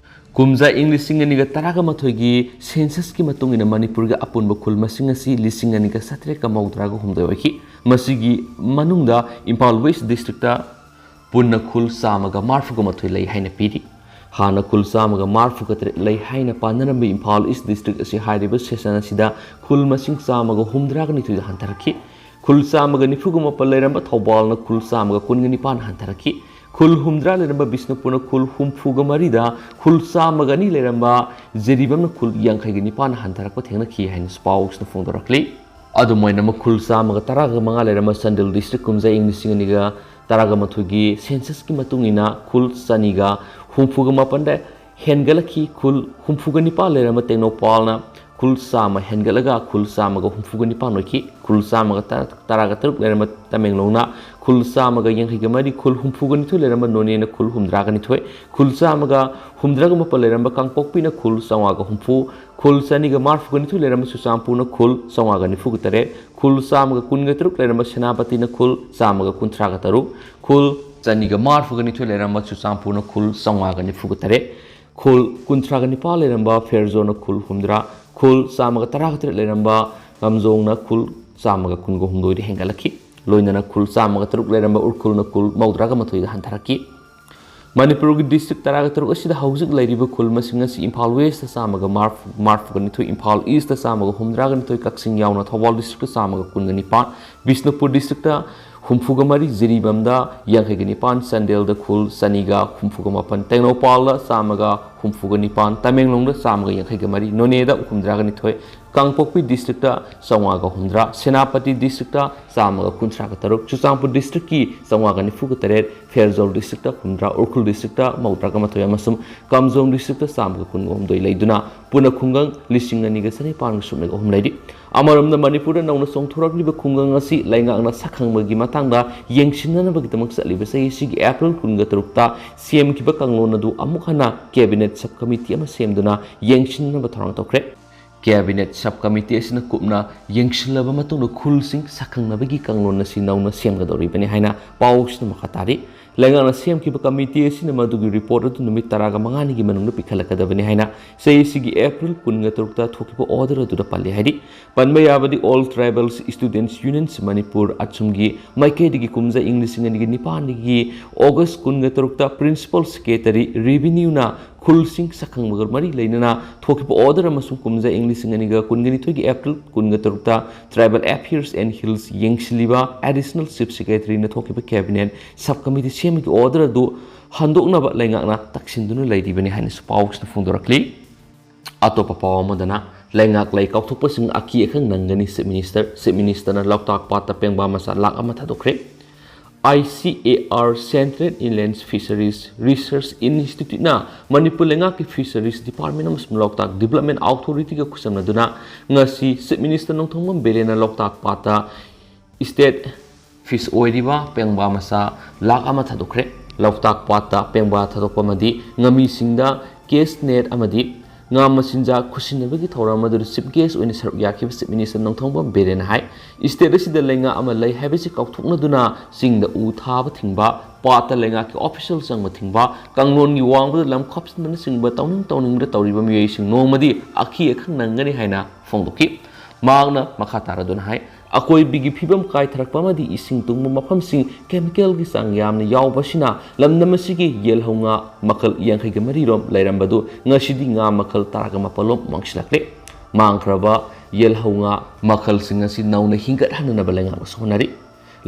ꯀꯨꯝꯖꯥ ꯏꯪ ꯂꯤꯁꯤꯡ ꯑꯅꯤꯒ ꯇꯔꯥꯒ ꯃꯥꯊꯣꯏꯒꯤ censusꯀꯤ ꯃꯇꯨꯡ ꯏꯟꯅ ꯃꯅꯤꯄꯨꯔꯒꯤ ꯑꯄꯨꯟꯕ ꯈꯨꯜ ꯃꯁꯤꯡ ꯑꯁꯤ ꯂꯤꯁꯤꯡ ꯑꯅꯤꯒ ꯆꯥꯇ꯭ꯔꯦꯠꯀ ꯃꯧꯗ꯭ꯔꯥꯒ ꯍꯨꯝꯗꯣꯏ ꯑꯣꯏꯈꯤ꯫ ꯃꯁꯤꯒꯤ ꯃꯅꯨꯡꯗ ꯏꯝꯐꯥꯜ West districtꯇ ꯄꯨꯟꯅ ꯈꯨꯜ ꯆꯥꯝꯃꯒ ꯃꯔꯤꯐꯨꯒ ꯃꯥꯊꯣꯏ ꯂꯩ ꯍꯥꯏꯅ ꯄꯤꯔꯤ꯫ ꯍꯥꯟꯅ ꯈꯨꯜ ꯆꯥꯝꯃꯒ ꯃꯔꯤꯐꯨꯒ ꯇꯔꯦꯠ ꯂꯩ ꯍꯥꯏꯅ ꯄꯥꯟꯅꯔꯝꯕ ꯏꯝꯐꯥꯜ ꯏꯁ ꯗꯤꯁꯇ꯭ꯔꯤꯛ ꯑꯁꯤ ꯍꯥꯏꯔꯤꯕ ꯁꯦꯁꯟ ꯑꯁꯤꯗ ꯈꯨꯜ ꯃꯁꯤꯡ ꯆꯥꯝꯃꯒ ꯍꯨꯝꯗ꯭ꯔꯥꯒ ꯅꯤꯊꯣꯏꯗ ꯍꯟꯊꯔꯛꯈꯤ꯫ ꯈꯨꯜ ꯆꯥꯝꯃꯒ ꯅꯤꯐꯨꯒ ꯃꯥꯄꯟ ꯂꯩꯔꯝꯕ ꯊꯧꯕꯥꯜꯅ ꯈꯨꯜ ꯆꯥꯝꯃꯒ ꯀꯨꯟꯒ ꯅꯤꯄꯥꯟ ꯍꯟꯊꯔꯛꯈꯤ꯫ ꯈꯨꯜ ꯍꯨꯝꯗ꯭ꯔꯥ ꯂꯩꯔꯝꯕ ꯕꯤꯁꯅꯨꯄꯨꯔꯅ ꯈꯨꯜ ꯍꯨꯝꯐꯨꯒ ꯃꯔꯤꯗ, ꯈꯨꯜ ꯆꯥꯝꯃꯒ ꯑꯅꯤ ꯂꯩꯔꯝꯕ ꯖꯤꯔꯤꯕꯥꯝꯅ ꯈꯨꯜ ꯌꯥꯡꯈꯩꯒ ꯅꯤꯄꯥꯟ ꯍꯟꯊꯔꯛꯄ ꯊꯦꯡꯅꯈꯤ ꯍꯥꯏꯅꯁꯨ ꯄꯥꯎꯁꯤꯅ ꯐꯣꯡꯗꯣꯔꯛꯂꯤ꯫ ꯑꯗꯨꯝ ꯑꯣꯏꯅꯃꯛ ꯈꯨꯜ ꯆꯥꯝꯃꯒ ꯇꯔꯥꯒ ꯃꯉꯥ ꯂꯩꯔꯝꯕ ꯆꯥꯟꯗꯦꯜ ꯗꯤꯁꯇ꯭ꯔꯤꯛ ꯀꯨꯝꯖꯥ ꯏꯪ ꯂꯤꯁꯤꯡ ꯑꯅꯤꯒ ꯇꯔꯥꯒ ꯃꯥꯊꯣꯏꯒꯤ ꯁꯦꯟꯁꯁꯀꯤ ꯃꯇꯨꯡ ꯏꯟꯅ ꯈꯨꯜ ꯆꯅꯤꯒ ꯍꯨꯝꯐꯨꯒ ꯃꯥꯄꯟꯗ ꯍꯦꯟꯒꯠꯂꯛꯈꯤ꯫ ꯈꯨꯜ ꯍꯨꯝꯐꯨꯒ ꯅꯤꯄꯥꯟ ꯂꯩꯔꯝꯕ ꯇꯦꯡꯅꯧꯄꯥꯜꯅ ꯈꯨꯜ ꯆꯥꯝꯃ ꯍꯦꯟꯒꯠꯂꯒ ꯈꯨꯜ ꯆꯥꯝꯃꯒ ꯍꯨꯝꯐꯨꯒ ꯅꯤꯄꯥꯟ ꯑꯣꯏꯈꯤ꯫ ꯈꯨꯜ ꯆꯥꯝꯃꯒ ꯇꯔꯥ-, ꯇꯔꯥꯒ ꯇꯔꯨꯛ ꯂꯩꯔꯝꯕ ꯇꯃꯦꯡꯂꯣꯡꯅ ꯈꯨꯜ ꯆꯥꯝꯃꯒ ꯌꯥꯡꯈꯩꯒ ꯃꯔꯤ, ꯈꯨꯜ ꯍꯨꯝꯐꯨꯒ ꯅꯤꯊꯣꯏ ꯂꯩꯔꯝꯕ ꯅꯣꯅꯦꯅ ꯈꯨꯜ ꯍꯨꯝꯗ꯭ꯔꯥꯒ ꯅꯤꯊꯣꯏ, ꯈꯨꯜ ꯆꯥꯝꯃꯒ ꯍꯨꯝꯗ꯭ꯔꯥꯒ ꯃꯥꯄꯟ ꯂꯩꯔꯝꯕ ꯀꯥꯡꯄꯣꯛꯄꯤꯅ ꯈꯨꯜ ꯆꯥꯝꯃꯉꯥꯒ ꯍꯨꯝꯐꯨ, ꯈꯨꯜ ꯆꯅꯤꯒ ꯃꯔꯤꯐꯨꯒ ꯅꯤꯊꯣꯏ ꯂꯩꯔꯝꯕ ꯆꯨꯔꯆꯥꯟꯄꯨꯔꯅ ꯈꯨꯜ ꯆꯥꯝꯃꯉꯥꯒ ꯅꯤꯐꯨꯒ ꯇꯔꯦꯠ, ꯈꯨꯜ ꯆꯥꯝꯃꯒ ꯀꯨꯟꯒ ꯇꯔꯨꯛ ꯂꯩꯔꯝꯕ ꯁꯦꯅꯥꯄꯇꯤꯅ ꯈꯨꯜ ꯆꯥꯝꯃꯒ ꯀꯨꯟꯊ꯭ꯔꯥꯒ ꯇꯔꯨꯛ, ꯈꯨꯜ ꯆꯅꯤꯒ ꯃꯔꯤꯐꯨꯒ ꯅꯤꯊꯣꯏ ꯂꯩꯔꯝꯕ ꯆꯨꯔꯆꯥꯟꯄꯨꯔꯅ ꯈꯨꯜ ꯆꯥꯝꯃꯉꯥꯒ ꯅꯤꯐꯨꯒ ꯇꯔꯦꯠ, ꯈꯨꯜ ꯀꯨꯟꯊ꯭ꯔꯥꯒ ꯅꯤꯄꯥꯟ ꯂꯩꯔꯝꯕ ꯐꯦꯔꯖꯣꯅ ꯈꯨꯜ ꯍꯨꯝꯗ꯭ꯔꯥ, ꯈꯨꯜ ꯆꯥꯝꯃꯒ ꯇꯔꯥꯒ ꯇꯔꯦꯠ ꯂꯩꯔꯝꯕ ꯀꯥꯝꯖꯣꯡꯅ ꯈꯨꯜ ꯆꯥꯝꯃꯒ ꯀꯨꯟꯒ ꯍꯨꯝꯗꯣꯏꯗ ꯍꯦꯟꯒꯠꯂꯛꯈꯤ꯫ ꯂꯣꯏꯅꯅ ꯈꯨꯜ ꯆꯥꯝꯃꯒ ꯇꯔꯨꯛ ꯂꯩꯔꯝꯕ ꯎꯈ꯭ꯔꯨꯜꯅ ꯈꯨꯜ ꯃꯧꯗ꯭ꯔꯥꯒ ꯃꯥꯊꯣꯏꯗ ꯍꯟꯊꯔꯛꯈꯤ꯫ ꯃꯅꯤꯄꯨꯔꯒꯤ ꯗꯤꯁꯇ꯭ꯔꯤꯛ ꯇꯔꯥꯒ ꯇꯔꯨꯛ ꯑꯁꯤꯗ ꯍꯧꯖꯤꯛ ꯂꯩꯔꯤꯕ ꯈꯨꯜ ꯃꯁꯤꯡ ꯑꯁꯤ ꯏꯝꯐꯥꯜ ꯋꯦꯁꯇ ꯆꯥꯝꯃꯒ ꯃꯔꯤꯐꯨ, ꯃꯔꯤꯐꯨꯒ ꯅꯤꯊꯣꯏ, ꯏꯝꯐꯥꯜ ꯏꯁꯇ ꯆꯥꯝꯃꯒ ꯍꯨꯝꯗ꯭ꯔꯥꯒ ꯅꯤꯊꯣꯏ, ꯀꯛꯆꯤꯡ ꯌꯥꯎꯅ ꯊꯧꯕꯥꯜ ꯗꯤꯁꯇ꯭ꯔꯤꯛꯇ ꯆꯥꯝꯃꯒ ꯀꯨꯟꯒ ꯅꯤꯄꯥꯟ, ꯕꯤꯁꯅꯨꯄꯨꯔ ꯗꯤꯁꯇ꯭ꯔꯤꯛꯇ ꯍꯨꯝꯐꯨꯒ ꯃꯔꯤ, ꯖꯤꯔꯤꯕꯥꯝꯗ ꯌꯥꯡꯈꯩꯒ ꯅꯤꯄꯥꯟ, ꯆꯥꯟꯗꯦꯜꯗ ꯈꯨꯜ ꯆꯅꯤꯒ ꯍꯨꯝꯐꯨꯒ ꯃꯥꯄꯟ, ꯇꯦꯡꯅꯧꯄꯥꯜꯗ ꯆꯥꯝꯃꯒ ꯍꯨꯝꯐꯨꯒ ꯅꯤꯄꯥꯟ, ꯇꯃꯦꯡꯂꯣꯡꯗ ꯆꯥꯝꯃꯒ ꯌꯥꯡꯈꯩꯒ ꯃꯔꯤ, ꯅꯣꯅꯦꯗ ꯍꯨꯝꯗ꯭ꯔꯥꯒ ꯅꯤꯊꯣꯏ, ꯀꯥꯡꯄꯣꯛꯄꯤ ꯗꯤꯁꯇ꯭ꯔꯤꯛꯇ ꯆꯥꯝꯃꯉꯥꯒ ꯍꯨꯝꯗ꯭ꯔꯥ, ꯁꯦꯅꯥꯄꯇꯤ ꯗꯤꯁꯇ꯭ꯔꯤꯛꯇ ꯆꯥꯝꯃꯒ ꯀꯨꯟꯊ꯭ꯔꯥꯒ ꯇꯔꯨꯛ, ꯆꯨꯔꯆꯥꯟꯄꯨꯔ ꯗꯤꯁꯇ꯭ꯔꯤꯛꯀꯤ ꯆꯥꯝꯃꯉꯥꯒ ꯅꯤꯐꯨꯒ ꯇꯔꯦꯠ, ꯐꯦꯔꯖꯣꯜ ꯗꯤꯁꯇ꯭ꯔꯤꯛꯇ ꯍꯨꯝꯗ꯭ꯔꯥ, ꯎꯈ꯭ꯔꯨꯜ ꯗꯤꯁꯇ꯭ꯔꯤꯛꯇ ꯃꯧꯗ꯭ꯔꯥꯒ ꯃꯥꯊꯣꯏ ꯑꯃꯁꯨꯡ ꯀꯥꯝꯖꯣꯡ ꯗꯤꯁꯇ꯭ꯔꯤꯛꯇ ꯆꯥꯝꯃꯒ ꯀꯨꯟꯒ ꯍꯨꯝꯗꯣꯏ ꯂꯩꯗꯨꯅ ꯄꯨꯟꯅ ꯈꯨꯡꯒꯪ ꯂꯤꯁꯤꯡ ꯑꯅꯤꯒ ꯆꯅꯤꯄꯥꯟꯒ ꯁꯨꯞꯅꯒ ꯑꯍꯨꯝ ꯂꯩꯔꯤ꯫ ꯑꯃꯔꯣꯝꯗ ꯃꯅꯤꯄꯨꯔꯗ ꯅꯧꯅ ꯆꯣꯡꯊꯣꯔꯛꯂꯤꯕ ꯈꯨꯡꯒꯪ ꯑꯁꯤ ꯂꯩꯉꯥꯛꯅ ꯁꯛꯈꯪꯕꯒꯤ ꯃꯇꯥꯡꯗ ꯌꯦꯡꯁꯤꯟꯅꯅꯕꯒꯤꯗꯃꯛ ꯆꯠꯂꯤꯕ ꯆꯍꯤ ꯑꯁꯤꯒꯤ ꯑꯦꯄ꯭ꯔꯤꯜ ꯀꯨꯟꯒ ꯇꯔꯨꯛꯇ ꯁꯦꯝꯈꯤꯕ ꯀꯥꯡꯂꯣꯟ ꯑꯗꯨ ꯑꯃꯨꯛ ꯍꯟꯅ ꯀꯦꯕꯤꯅꯦꯠ ꯁꯕ ꯀꯃꯤꯇꯤ ꯑꯃ ꯁꯦꯝꯗꯨꯅ ꯌꯦꯡꯁꯤꯟꯅꯕ ꯊꯧꯔꯥꯡ ꯇꯧꯈ꯭ꯔꯦ꯫ ꯀꯦꯕꯤꯅꯦꯠ ꯁꯕ ꯀꯃꯤꯇꯤ ꯑꯁꯤꯅ ꯀꯨꯞꯅ ꯌꯦꯡꯁꯤꯜꯂꯕ ꯃꯇꯨꯡꯗ ꯈꯨꯜꯁꯤꯡ ꯁꯛꯈꯪꯅꯕꯒꯤ ꯀꯥꯡꯂꯣꯟ ꯑꯁꯤ ꯅꯧꯅ ꯁꯦꯝꯒꯗꯧꯔꯤꯕꯅꯤ ꯍꯥꯏꯅ ꯄꯥꯎꯁꯤꯅ ꯃꯈꯥ ꯇꯥꯔꯤ꯫ ꯂꯩꯉꯥꯛꯅ ꯁꯦꯝꯈꯤꯕ ꯀꯃꯤꯇꯤ ꯑꯁꯤꯅ ꯃꯗꯨꯒꯤ ꯔꯤꯄꯣꯔꯠ ꯑꯗꯨ ꯅꯨꯃꯤꯠ ꯇꯔꯥꯒ ꯃꯉꯥꯅꯤꯒꯤ ꯃꯅꯨꯡꯗ ꯄꯤꯈꯠꯂꯛꯀꯗꯕꯅꯤ ꯍꯥꯏꯅ ꯆꯍꯤꯁꯤꯒꯤ ꯑꯦꯄ꯭ꯔꯤꯜ ꯀꯨꯟꯒ ꯇꯔꯨꯛꯇ ꯊꯣꯛꯈꯤꯕ ꯑꯣꯔꯗꯔ ꯑꯗꯨꯗ ꯄꯜꯂꯤ꯫ ꯍꯥꯏꯗꯤ ꯄꯟꯕ ꯌꯥꯕꯗꯤ All Tribals Students Unions Manipur, ꯑꯆꯨꯝꯒꯤ ꯃꯥꯏꯀꯩꯗꯒꯤ ꯀꯨꯝꯖꯥ ꯏꯪ ꯂꯤꯁꯤꯡ ꯑꯅꯤꯒꯤ ꯅꯤꯄꯥꯟꯗꯒꯤ ꯑꯣꯒꯁ ꯀꯨꯟꯒ ꯇꯔꯨꯛꯇ Principal Secretary Revenue ꯅ ꯈꯨꯜꯁꯤꯡ ꯁꯛꯈꯪꯕꯒ ꯃꯔꯤ ꯂꯩꯅꯅ ꯊꯣꯛꯈꯤꯕ ꯑꯣꯔꯗꯔ ꯑꯃꯁꯨꯡ ꯀꯨꯝꯖꯥ ꯏꯪ ꯂꯤꯁꯤꯡ ꯑꯅꯤꯒ ꯀꯨꯟꯒ ꯅꯤꯊꯣꯏꯒꯤ ꯑꯦꯄ꯭ꯔꯤꯜ ꯀꯨꯟꯒ ꯇꯔꯨꯛꯇ Tribal Affairs and Hills ꯌꯦꯡꯁꯤꯜꯂꯤꯕ Additional Chief Secretary ꯅ ꯊꯣꯛꯈꯤꯕ cabinet sub committee ꯁꯦꯝꯕꯒꯤ ꯑꯣꯔꯗꯔ ꯑꯗꯨ ꯍꯟꯗꯣꯛꯅꯕ ꯂꯩꯉꯥꯛꯅ ꯇꯛꯁꯤꯟꯗꯨꯅ ꯂꯩꯔꯤꯕꯅꯤ ꯍꯥꯏꯅꯁꯨ ꯄꯥꯎꯁꯤꯅ ꯐꯣꯡꯗꯣꯔꯛꯂꯤ꯫ ꯑꯇꯣꯞꯄ ꯄꯥꯎ ꯑꯃꯗꯅ ꯂꯩꯉꯥꯛ ꯂꯩ ꯀꯥꯎꯊꯣꯛꯄꯁꯤꯡ ꯑꯀꯤ ꯑꯈꯪ ꯅꯪꯒꯅꯤ꯫ Chief Minister, Chief Minister ꯅ ꯂꯣꯛꯇꯥꯛ ꯄꯥꯠꯇ ꯄꯦꯡꯕꯥ ꯃꯆꯥ ꯂꯥꯛ ꯑꯃ ꯊꯥꯗꯣꯛꯈ꯭ꯔꯦ꯫ I C A R, Central Inland Fisheries Research Institute ꯅ ꯃꯅꯤꯄꯨꯔ ꯂꯩꯉꯥꯛꯀꯤ Fisheries Department ꯑꯃꯁꯨꯡ ꯂꯣꯛꯇꯥꯛ Development Authority ꯒ ꯈꯨꯠꯁꯝꯅꯗꯨꯅ ꯉꯁꯤ Chief Minister ꯅꯣꯡꯊꯣꯝꯕꯝ ꯕꯤꯔꯦꯟꯅ ꯂꯣꯛꯇꯥꯛ ꯄꯥꯠꯇ state fish ꯑꯣꯏꯔꯤꯕ ꯄꯦꯡꯕꯥ ꯃꯆꯥ ꯂꯥꯛ ꯑꯃ ꯊꯥꯗꯣꯛꯈ꯭ꯔꯦ꯫ ꯂꯣꯛꯇꯥꯛ ꯄꯥꯠꯇ ꯄꯦꯡꯕꯥ ꯊꯥꯗꯣꯛꯄ ꯑꯃꯗꯤ ꯉꯥꯃꯤꯁꯤꯡꯗ cast net ꯑꯃꯗꯤ ꯉꯥ ꯃꯆꯤꯟꯖꯥꯛ ꯈꯨꯠꯁꯤꯟꯅꯕꯒꯤ ꯊꯧꯔꯝ ꯑꯗꯨꯗ Chief Guest ꯑꯣꯏꯅ ꯁꯔꯨꯛ ꯌꯥꯈꯤꯕ Chief Minister ꯅꯣꯡꯊꯣꯝꯕꯝ ꯕꯤꯔꯦꯟꯅ ꯍꯥꯏ, state ꯑꯁꯤꯗ ꯂꯩꯉꯥꯛ ꯑꯃ ꯂꯩ ꯍꯥꯏꯕꯁꯤ ꯀꯥꯎꯊꯣꯛꯅꯗꯨꯅ ꯆꯤꯡꯗ ꯎ ꯊꯥꯕ ꯊꯤꯡꯕ, ꯄꯥꯠꯇ ꯂꯩꯉꯥꯛꯀꯤ official ꯆꯪꯕ ꯊꯤꯡꯕ, ꯀꯥꯡꯂꯣꯟꯒꯤ ꯋꯥꯡꯃꯗ ꯂꯝ ꯈꯣꯞꯆꯤꯟꯕꯅꯆꯤꯡꯕ ꯇꯧꯅꯤꯡ ꯇꯧꯅꯤꯡꯕꯗ ꯇꯧꯔꯤꯕ ꯃꯤꯑꯣꯏꯁꯤꯡ ꯅꯣꯡꯃꯗꯤ ꯑꯀꯤ ꯑꯈꯪ ꯅꯪꯒꯅꯤ ꯍꯥꯏꯅ ꯐꯣꯡꯗꯣꯛꯈꯤ꯫ ꯃꯍꯥꯛꯅ ꯃꯈꯥ ꯇꯥꯔꯗꯨꯅ ꯍꯥꯏ, ꯑꯀꯣꯏꯕꯒꯤ ꯐꯤꯕꯝ ꯀꯥꯏꯊꯔꯛꯄ ꯑꯃꯗꯤ ꯏꯁꯤꯡ ꯇꯨꯡꯕ ꯃꯐꯝꯁꯤꯡ chemical ꯒꯤ ꯆꯥꯡ ꯌꯥꯝꯅ ꯌꯥꯎꯕ ꯑꯁꯤꯅ ꯂꯝꯗꯝ ꯑꯁꯤꯒꯤ ꯌꯦꯜꯍꯧ ꯉꯥ ꯃꯈꯜ ꯌꯥꯡꯈꯩꯒ ꯃꯔꯤ ꯔꯣꯝ ꯂꯩꯔꯝꯕꯗꯨ ꯉꯁꯤꯗꯤ ꯉꯥ ꯃꯈꯜ ꯇꯔꯥꯒ ꯃꯥꯄꯜ ꯂꯣꯝ ꯃꯥꯡꯁꯤꯜꯂꯛꯂꯦ꯫ ꯃꯥꯡꯈ꯭ꯔꯕ ꯌꯦꯜꯍꯧ ꯉꯥ ꯃꯈꯜꯁꯤꯡ ꯑꯁꯤ ꯅꯧꯅ ꯍꯤꯡꯒꯠꯍꯟꯅꯅꯕ ꯂꯩꯉꯥꯛꯅꯁꯨ ꯍꯣꯠꯅꯔꯤ꯫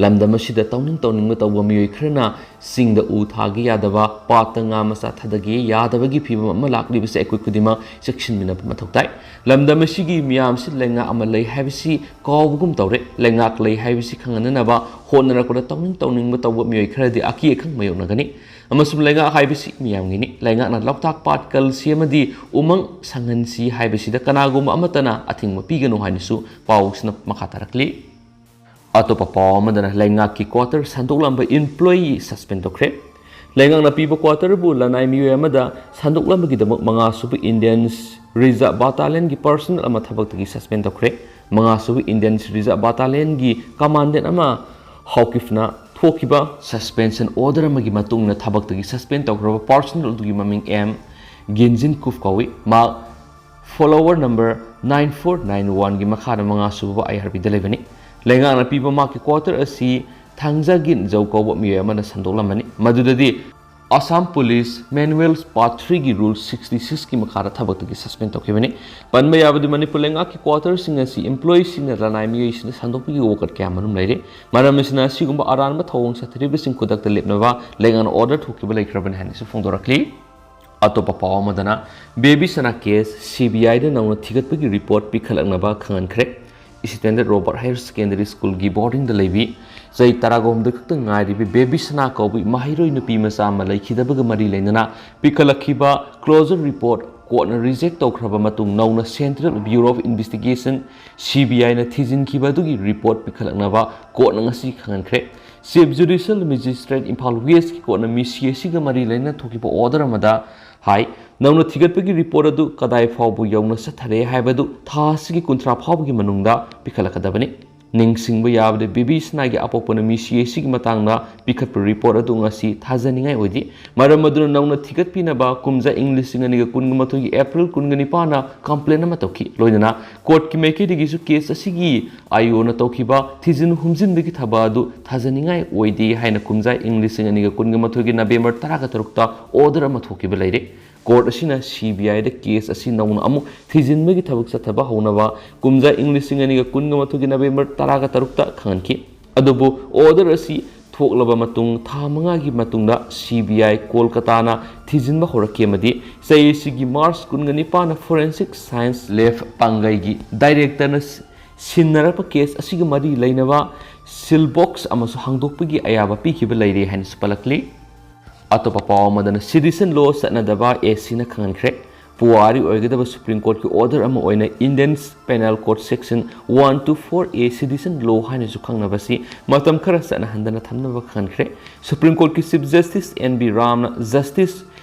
ꯂꯝꯗꯝ ꯑꯁꯤꯗ ꯇꯧꯅꯤꯡ ꯇꯧꯅꯤꯡꯕ ꯇꯧꯕ ꯃꯤꯑꯣꯏ ꯈꯔꯅ ꯆꯤꯡꯗ ꯎ ꯊꯥꯒꯦ ꯌꯥꯗꯕ, ꯄꯥꯠꯇ ꯉꯥ ꯃꯆꯥ ꯊꯥꯗꯒꯦ ꯌꯥꯗꯕꯒꯤ ꯐꯤꯕꯝ ꯑꯃ ꯂꯥꯛꯂꯤꯕꯁꯦ ꯑꯩꯈꯣꯏ ꯈꯨꯗꯤꯡꯃꯛ ꯆꯦꯛꯁꯤꯟꯃꯤꯟꯅꯕ ꯃꯊꯧ ꯇꯥꯏ꯫ ꯂꯝꯗꯝ ꯑꯁꯤꯒꯤ ꯃꯤꯌꯥꯝꯁꯤ ꯂꯩꯉꯥꯛ ꯑꯃ ꯂꯩ ꯍꯥꯏꯕꯁꯤ ꯀꯥꯎꯕꯒꯨꯝ ꯇꯧꯔꯦ꯫ ꯂꯩꯉꯥꯛ ꯂꯩ ꯍꯥꯏꯕꯁꯤ ꯈꯪꯍꯟꯅꯅꯕ ꯍꯣꯠꯅꯔꯛꯄꯗ ꯇꯧꯅꯤꯡ ꯇꯧꯅꯤꯡꯕ ꯇꯧꯕ ꯃꯤꯑꯣꯏ ꯈꯔꯗꯤ ꯑꯀꯤ ꯑꯈꯪ ꯃꯥꯌꯣꯛꯅꯒꯅꯤ꯫ ꯑꯃꯁꯨꯡ ꯂꯩꯉꯥꯛ ꯍꯥꯏꯕꯁꯤ ꯃꯤꯌꯥꯝꯒꯤꯅꯤ꯫ ꯂꯩꯉꯥꯛꯅ ꯂꯣꯛꯇꯥꯛ ꯄꯥꯠ ꯀꯜꯁꯤ ꯑꯃꯗꯤ ꯎꯃꯪ ꯁꯪꯍꯟꯁꯤ ꯍꯥꯏꯕꯁꯤꯗ ꯀꯅꯥꯒꯨꯝꯕ ꯑꯃꯠꯇꯅ ꯑꯊꯤꯡꯕ ꯄꯤꯒꯅꯨ ꯍꯥꯏꯅꯁꯨ ꯄꯥꯎꯁꯤꯅ ꯃꯈꯥ ꯇꯥꯔꯛꯂꯤ꯫ ꯑꯇꯣꯞꯄ ꯄꯥꯎ ꯑꯃꯗꯅ ꯂꯩꯉꯥꯛꯀꯤ quarter ꯁꯟꯗꯣꯛꯂꯝꯕ employee suspend ꯇꯧꯈ꯭ꯔꯦ꯫ ꯂꯩꯉꯥꯛꯅ ꯄꯤꯕ quarter ꯕꯨ ꯂꯅꯥꯏ ꯃꯤꯑꯣꯏ ꯑꯃꯗ ꯁꯟꯗꯣꯛꯂꯝꯕꯒꯤꯗꯃꯛ ꯃꯉꯥꯁꯨꯕ Indian Reserve Battalion ꯒꯤ personnel ꯑꯃ ꯊꯕꯛꯇꯒꯤ suspend ꯇꯧꯈ꯭ꯔꯦ꯫ ꯃꯉꯥꯁꯨꯕ Indian Reserve Battalion ꯒꯤ commandant ꯑꯃ ꯍꯥꯎꯀꯤꯐꯅ ꯊꯣꯛꯈꯤꯕ suspension order ꯑꯃꯒꯤ ꯃꯇꯨꯡ ꯏꯟꯅ ꯊꯕꯛꯇꯒꯤ suspend ꯇꯧꯈ꯭ꯔꯕ personnel ꯑꯗꯨꯒꯤ ꯃꯃꯤꯡ ꯑꯦꯝ ꯒꯤꯟꯖꯤꯟ ꯀꯨꯞ ꯀꯧꯏ꯫ ꯃꯍꯥꯛ follower number nine four nine one ꯒꯤ ꯃꯈꯥꯗ ꯃꯉꯥ ꯁꯨꯕ I R B ꯗ ꯂꯩꯕꯅꯤ꯫ ꯂꯩꯉꯥꯛꯅ ꯄꯤꯕ ꯃꯍꯥꯛꯀꯤ quarter ꯑꯁꯤ ꯊꯥꯡꯖꯥꯒꯤꯟ ꯖꯧ ꯀꯧꯕ ꯃꯤꯑꯣꯏ ꯑꯃꯅ ꯁꯟꯗꯣꯛꯂꯝꯕꯅꯤ꯫ ꯃꯗꯨꯗꯗꯤ Assam Police Manual Part three ꯒꯤ Rule sixty six ꯀꯤ ꯃꯈꯥꯗ ꯊꯕꯛꯇꯒꯤ suspend ꯇꯧꯈꯤꯕꯅꯤ꯫ ꯄꯟꯕ ꯌꯥꯕꯗꯤ ꯃꯅꯤꯄꯨꯔ ꯂꯩꯉꯥꯛꯀꯤ quarter ꯁꯤꯡ ꯑꯁꯤ employee ꯁꯤꯡꯅ ꯂꯅꯥꯏ ꯃꯤꯑꯣꯏꯁꯤꯡꯅ ꯁꯟꯗꯣꯛꯄꯒꯤ ꯋꯥꯀꯠ ꯀꯌꯥ ꯃꯔꯨꯝ ꯂꯩꯔꯦ꯫ ꯃꯔꯝ ꯑꯁꯤꯅ ꯑꯁꯤꯒꯨꯝꯕ ꯑꯔꯥꯟꯕ ꯊꯧꯑꯣꯡ ꯆꯠꯊꯔꯤꯕꯁꯤꯡ ꯈꯨꯗꯛꯇ ꯂꯦꯞꯅꯕ ꯂꯩꯉꯥꯛꯅ order ꯊꯣꯛꯈꯤꯕ ꯂꯩꯈ꯭ꯔꯕꯅꯤ ꯍꯥꯏꯅꯁꯨ ꯐꯣꯡꯗꯣꯔꯛꯂꯤ꯫ ꯑꯇꯣꯞꯄ ꯄꯥꯎ ꯑꯃꯗꯅ, ꯕꯦꯕꯤ ꯁꯅꯥ case C B I ꯗ ꯅꯧꯅ ꯊꯤꯒꯠꯄꯒꯤ report ꯄꯤꯈꯠꯂꯛꯅꯕ ꯈꯪꯍꯟꯈ꯭ꯔꯦ꯫ Standard Robert Higher Secondary School ꯒꯤ boarding ꯗ ꯂꯩꯕꯤ ꯆꯍꯤ ꯇꯔꯥꯒ ꯍꯨꯝꯗꯣꯏ ꯈꯛꯇ ꯉꯥꯏꯔꯤꯕꯤ ꯕꯦꯕꯤ ꯁꯅꯥ ꯀꯧꯕꯤ ꯃꯍꯩꯔꯣꯏ ꯅꯨꯄꯤ ꯃꯆꯥ ꯑꯃ ꯂꯩꯈꯤꯗꯕꯒ ꯃꯔꯤ ꯂꯩꯅꯅ ꯄꯤꯈꯠꯂꯛꯈꯤꯕ closure report court ꯅ reject ꯇꯧꯈ꯭ꯔꯕ ꯃꯇꯨꯡ, ꯅꯧꯅ Central Bureau of Investigation, C B I ꯅ ꯊꯤꯖꯤꯟꯈꯤꯕ ꯑꯗꯨꯒꯤ report ꯄꯤꯈꯠꯂꯛꯅꯕ court ꯅ ꯉꯁꯤ ꯈꯪꯍꯟꯈ꯭ꯔꯦ꯫ Chief Judicial Magistrate Imphal West ꯀꯤ court ꯅ ꯃꯤꯁꯤ ꯑꯁꯤꯒ ꯃꯔꯤ ꯂꯩꯅꯅ ꯊꯣꯛꯈꯤꯕ order ꯑꯃꯗ ꯍꯥꯏ, ꯅꯧꯅ ꯊꯤꯒꯠꯄꯒꯤ report ꯑꯗꯨ ꯀꯗꯥꯏ ꯐꯥꯎꯕ ꯌꯧꯅ ꯆꯠꯊꯔꯦ ꯍꯥꯏꯕꯗꯨ ꯊꯥ ꯑꯁꯤꯒꯤ ꯀꯨꯟꯊ꯭ꯔꯥ ꯐꯥꯎꯕꯒꯤ ꯃꯅꯨꯡꯗ ꯄꯤꯈꯠꯂꯛꯀꯗꯕꯅꯤ꯫ ꯅꯤꯡꯁꯤꯡꯕ ꯌꯥꯕꯗꯤ, ꯕꯦꯕꯤ ꯁꯅꯥꯒꯤ ꯑꯄꯣꯛꯄ ꯅꯨꯃꯤꯠ ꯁꯤ ꯑꯁꯤꯒꯤ ꯃꯇꯥꯡꯗ ꯄꯤꯈꯠꯄ report ꯑꯗꯨ ꯉꯁꯤ ꯊꯥꯖꯅꯤꯡꯉꯥꯏ ꯑꯣꯏꯗꯦ꯫ ꯃꯔꯝ ꯑꯗꯨꯅ ꯅꯧꯅ ꯊꯤꯒꯠꯄꯤꯅꯕ ꯀꯨꯝꯖꯥ ꯏꯪ ꯂꯤꯁꯤꯡ ꯑꯅꯤꯒ ꯀꯨꯟꯒ ꯃꯥꯊꯣꯏꯒꯤ April ꯀꯨꯟꯒ ꯅꯤꯄꯥꯟꯗ complaint ꯑꯃ ꯇꯧꯈꯤ꯫ ꯂꯣꯏꯅꯅ court ꯀꯤ ꯃꯥꯏꯀꯩꯗꯒꯤꯁꯨ case ꯑꯁꯤꯒꯤ ꯑꯥꯏ ꯑꯣ ꯅ ꯇꯧꯈꯤꯕ ꯊꯤꯖꯤꯟ ꯍꯨꯝꯖꯤꯟꯕꯒꯤ ꯊꯕꯛ ꯑꯗꯨ ꯊꯥꯖꯅꯤꯡꯉꯥꯏ ꯑꯣꯏꯗꯦ ꯍꯥꯏꯅ ꯀꯨꯝꯖꯥ ꯏꯪ ꯂꯤꯁꯤꯡ ꯑꯅꯤꯒ ꯀꯨꯟꯒ ꯃꯥꯊꯣꯏꯒꯤ November ꯇꯔꯥꯒ ꯇꯔꯨꯛꯇ order ꯑꯃ ꯊꯣꯛꯈꯤꯕ ꯂꯩꯔꯦ꯫ Court ꯑꯁꯤꯅ C B I the case ꯑꯁꯤ ꯅꯧꯅ ꯑꯃꯨꯛ ꯊꯤꯖꯤꯟꯕꯒꯤ ꯊꯕꯛ ꯆꯠꯊꯕ ꯍꯧꯅꯕ ꯀꯨꯝꯖꯥ ꯏꯪ ꯂꯤꯁꯤꯡ ꯑꯅꯤꯒ ꯀꯨꯟꯒ ꯃꯥꯊꯣꯏꯒꯤ November ꯇꯔꯥꯒ ꯇꯔꯨꯛꯇ ꯈꯪꯍꯟꯈꯤ꯫ ꯑꯗꯨꯕꯨ order ꯑꯁꯤ ꯊꯣꯛꯂꯕ ꯃꯇꯨꯡ ꯊꯥ ꯃꯉꯥꯒꯤ ꯃꯇꯨꯡꯗ C B I ꯀꯣꯜꯀꯇꯥꯅ ꯊꯤꯖꯤꯟꯕ ꯍꯧꯔꯛꯈꯤ ꯑꯃꯗꯤ ꯆꯍꯤ ꯑꯁꯤꯒꯤ March ꯀꯨꯟꯒ ꯅꯤꯄꯥꯟꯗ Forensic Science Lab ꯄꯥꯡꯒꯩꯒꯤ director ꯅ ꯁꯤꯟꯅꯔꯛꯄ case ꯑꯁꯤꯒ ꯃꯔꯤ ꯂꯩꯅꯕ seal box ꯑꯃꯁꯨ ꯍꯥꯡꯗꯣꯛꯄꯒꯤ ꯑꯌꯥꯕ ꯄꯤꯈꯤꯕ ꯂꯩꯔꯦ ꯍꯥꯏꯅꯁꯨ ꯄꯜꯂꯛꯂꯤ꯫ ꯑꯇꯣꯞꯄ ꯄꯥꯎ ꯑꯃꯗꯅ, citizen law ꯆꯠꯅꯗꯕ A C ꯅ ꯈꯪꯍꯟꯈ꯭ꯔꯦ꯫ ꯄꯨꯋꯥꯔꯤ ꯑꯣꯏꯒꯗꯕ Supreme Court ꯀꯤ order ꯑꯃ ꯑꯣꯏꯅ Indian Penal Code Section one two four A citizen law ꯍꯥꯏꯅꯁꯨ ꯈꯪꯅꯕꯁꯤ ꯃꯇꯝ ꯈꯔ ꯆꯠꯅꯍꯟꯗꯅ ꯊꯝꯅꯕ ꯈꯪꯍꯟꯈ꯭ꯔꯦ꯫ Supreme Court ꯀꯤ Chief Justice N V Rama ꯅ Justice